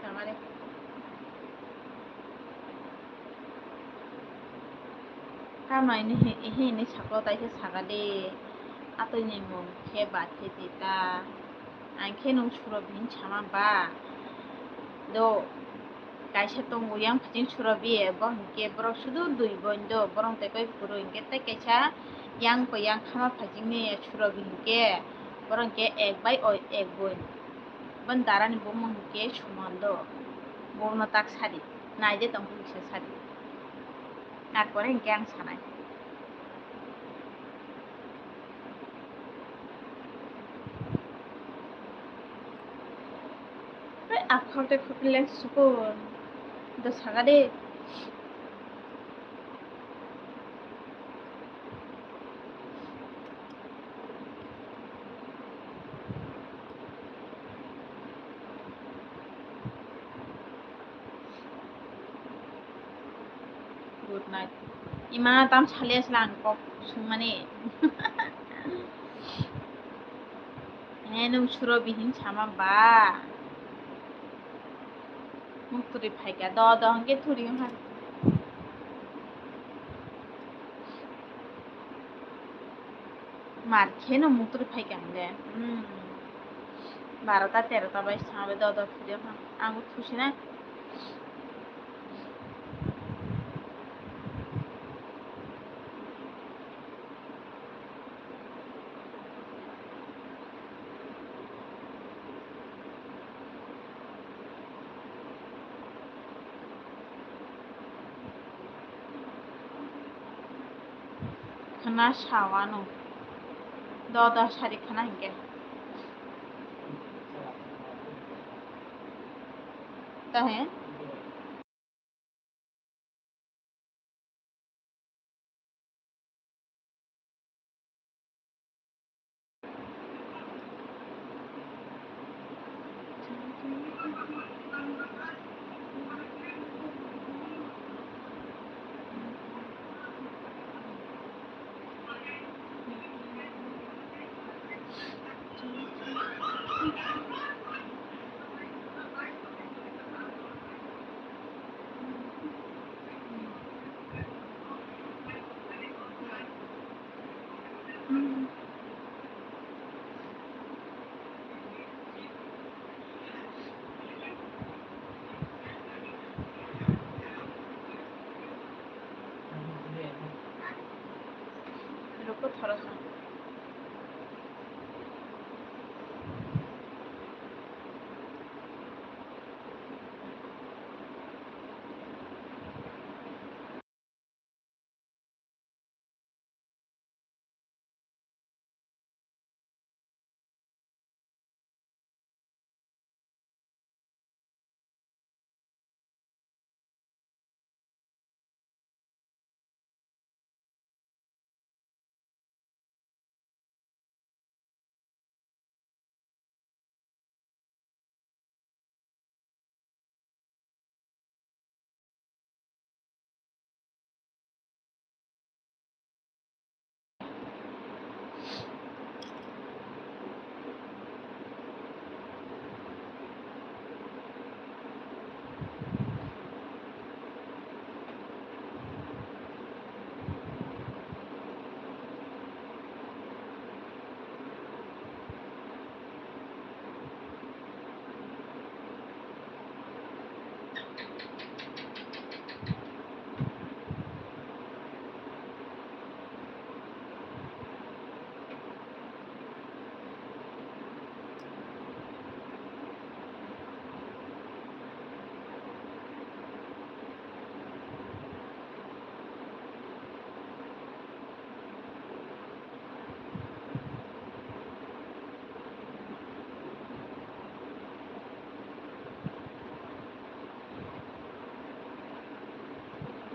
Tamare. Tamo ini hi-, hini sako tai khe saka de, atwini mung khe ba khe di ta. Ang khe nwng Surobi hin sama ba? Do, kaisa tongo yang phaijing Surobi, bo hinkhe borok sudu dui boin do, borok tei koi phuru hinkhe tei kaisa yang ko yang khama phaijing ni Surobi hinkhe, borok hinkhe ek bai oi ek boin. Bon darani bumung hinkhe Suman do, bono tak sadi, naide tongkhe kisa sadi. Tarpore hinkhe ang sanai. Tei akhor tei khopil leng sukun. Do saga de. Good night. Ima tam saliya sila ang kok sungmani. He nwng Surobi hin sama ba? Mukturi phaika do do hwnkhe thuri wngkha. Mar kheno mukturi phaika hwnle. Hmm. Barota terota bai sangbe do do thuri wngkha. Ang thusinai. Khna sawano. Do do sari khna hinkhe. Tahe. Khoroksa.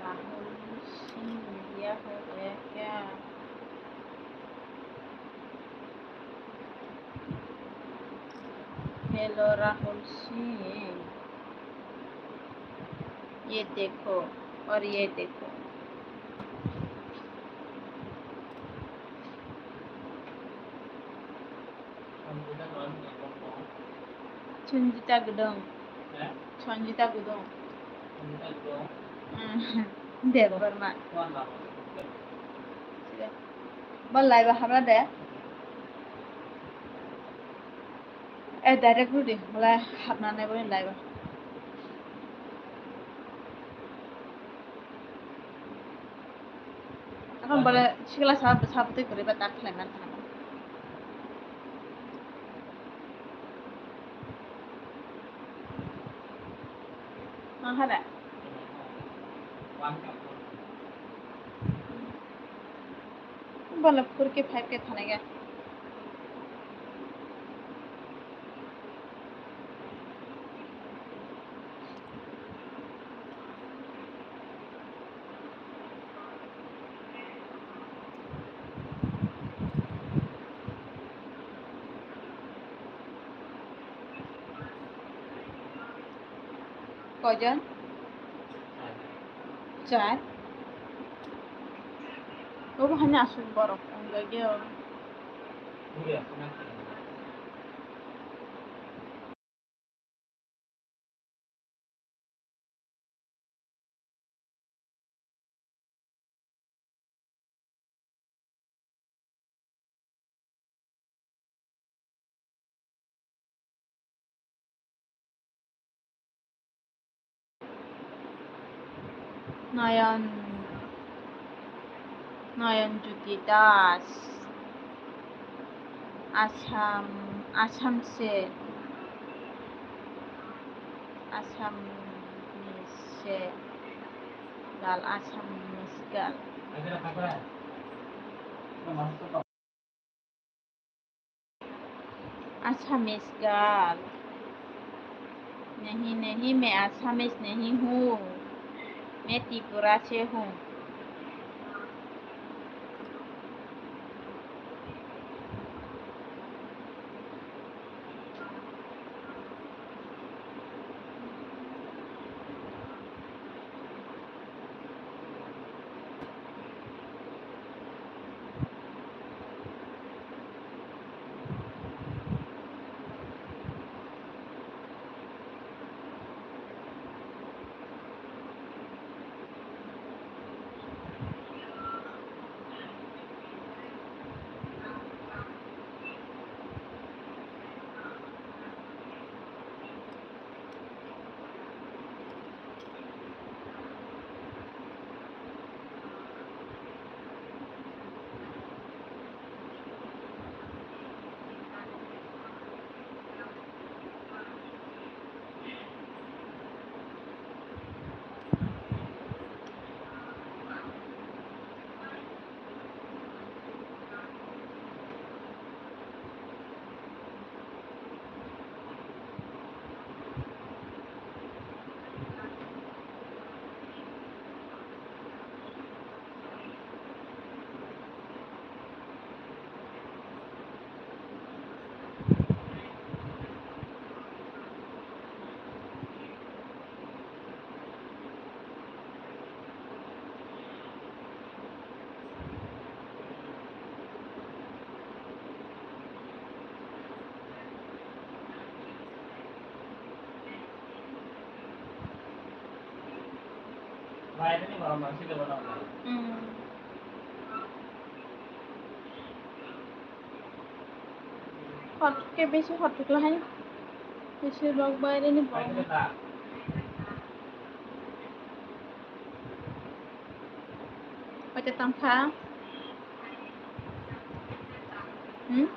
Rahul Singh India हो गया क्या? हेलो राहुल सिंह, ये देखो और ये देखो। Sanjita Gudong. Sanjita Gudong. Debbarma. Bo live o habra de. Eh, direct rudi, malai habna nai bo live o. Ako bole sikla sa, sa bwtwi kwrwi ba tak khlai man thang. Aha da. Bole four K five K thanai ga. Koijon? Char. Obo haino aswk borok wngjagwi o. Nayan, Nayan Jyoti Das, Assam, Assam se, Assam ni se, gal Assam ni se gal. Assamese girl. नहीं, नहीं, मैं Assamese नहीं हूँ, मैं त्रिपुरा से हूँ। Hmm. Hot ke besi hot thukla hai. Besi rok bai reni bo. Oita tangkha. Hmm?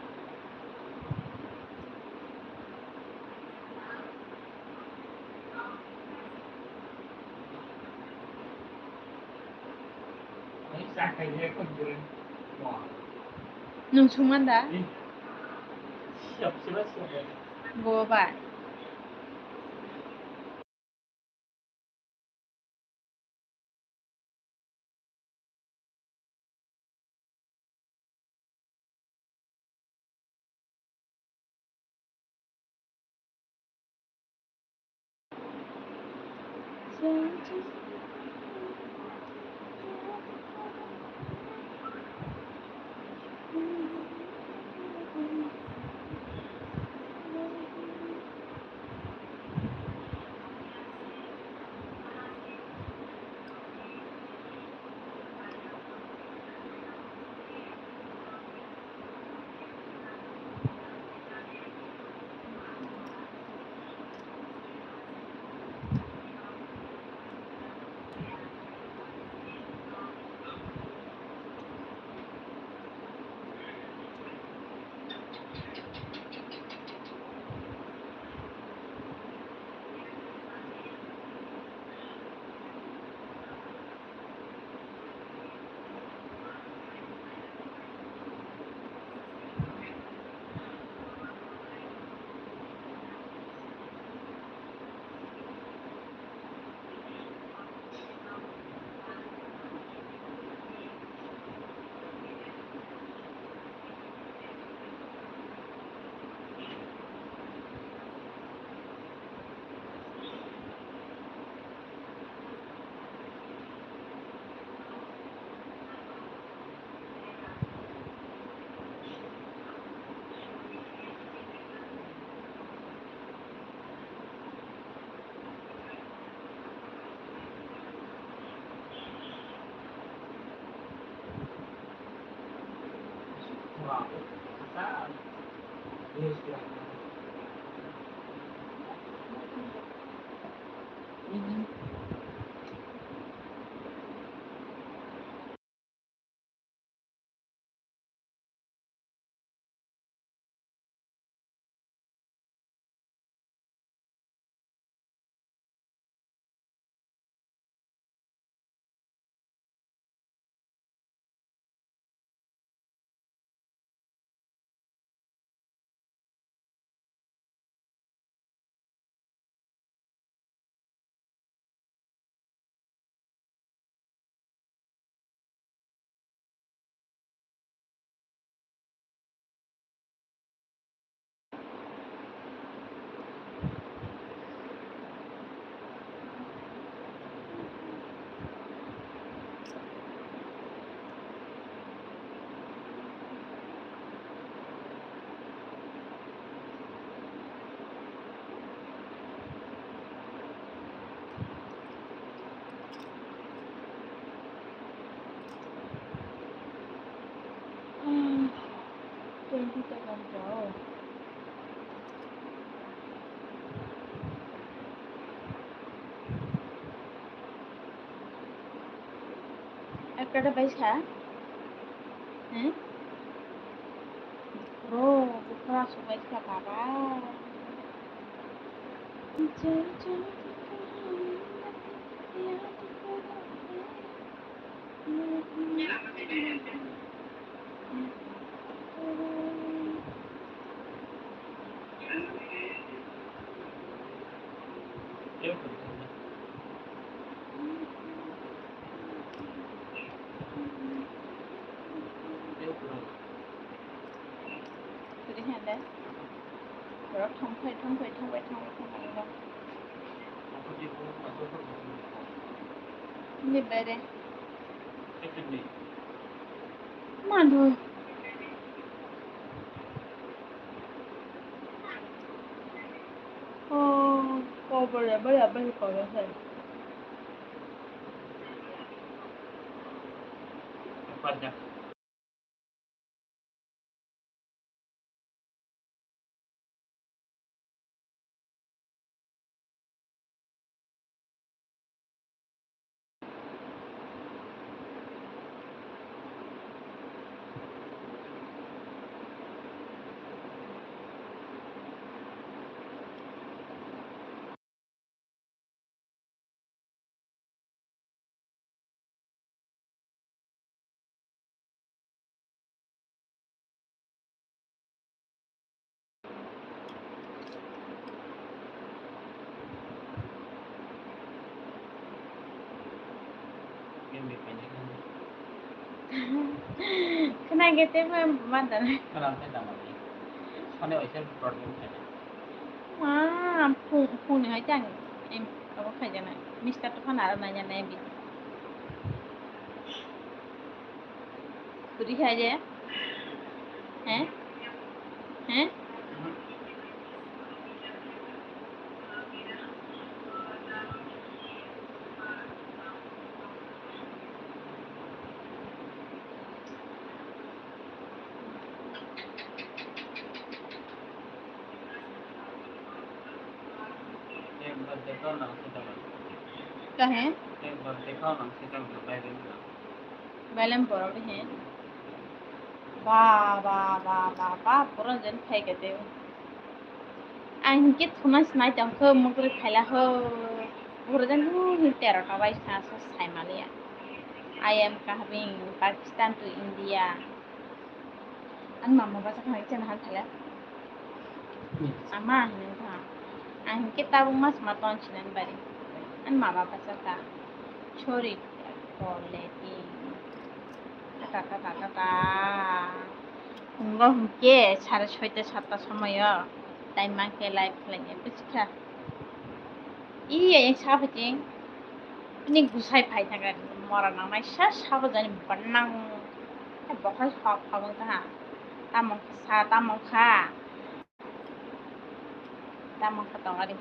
Nwng sungman da? Bo bai. Twenty second. Ekkada bai sa? Hmm? Bro, bukra subai sa baba. Kwrwi hwnde. Borok thangphai, thangphai, thangphai, thangphai, thangphai. Ni bere. Mano. Oh, kobor ya, baya, baya, kobor ya. Khna khe tei ma, ma da nai. Khna khe da ma nai. Sani waisa problem khaina. Ma, phung, phung ni hai tang em, abo khaijana. Mister to khana aro nanya nai bi. Puri khaije? He? He? Kahe? Belem borok he. Ba, ba, ba, ba, ba, borok jen phai khe tei. Ang hinkhe thumna sinai tong kho, mugri phaila ho. Borok jen, hmm, tero ta bai sa, sa sai maliya. I am coming Pakistan to India. Ani mama basa khna khe chana han thala. Ama hinwi kha. Ang hinkhe tabuk mas ma ton sinan bari. Ani mama basa kha. Sorry, for letting. Tata, tata, tata. Phungo hinkhe sare soita satta somoyo. Time mankhe live khlainai bwskha. Iya, yang sabo ching. Ini gusai phai thangkha, mora nangnai sa sabo jani bannang. Bokhai hok hok wng kha. Tamo kha sa, tamo kha. Tamo kha tong ari.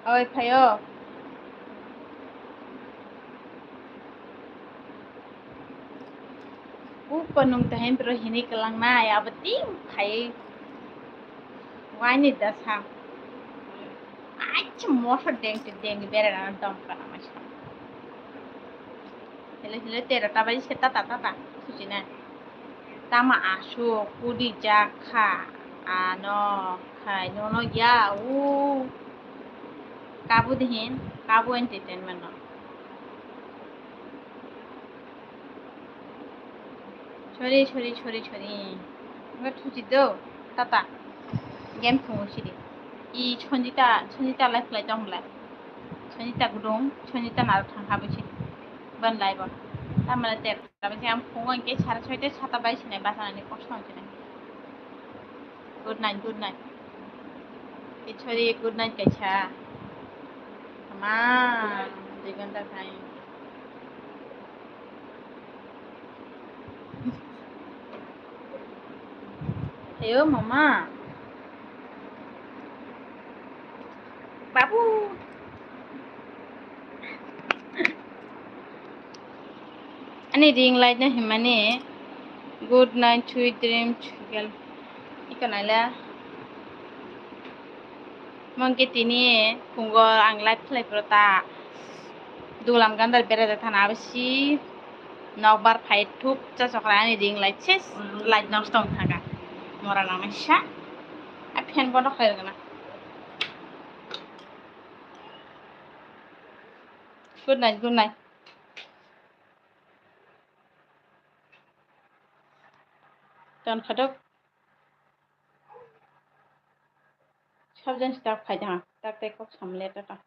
Oi, phaio. Upa nung tahin pro hini kelang na ya beti khai. Wani dasa. Achi moso deng te deng bere na dom kana mas. Hele hele tera tabai se tata tata. Suci na. Tama asu kudi jakha. Ano khai nono ya u. Kabu dihin. Kabu entertainment no. Sorry, sorry, sorry, sorry. Nga thuchi do, tata. Game phungo sidi. I Sonjita, Sonjita live khlai tong lai. Sonjita gudung, Sonjita naro thang habwi sidi. Ban live o. Tamale ter, tabe jam phungo ke sara soita sata bai sinai basa ani kosto sinai. Good night, good night. Sorry, good night kaisa. Ama, dui ghonta khai. Heyo, mama. Babu. Ani ring light no himani good night, sweet dreams, girl. Iko naila. Mongke tini phungo ang live khlai pro ta. Dulam gandar bera da thana abisi. Nokbar phai thuk cha chokra ani ring light ses light nosto wng thangkha. Mora nangnaisa. A fan bono khlai rwgwna. Good night, good night. Ton khatok. Sabjang si tak phai jang, tak tai kok samle tata.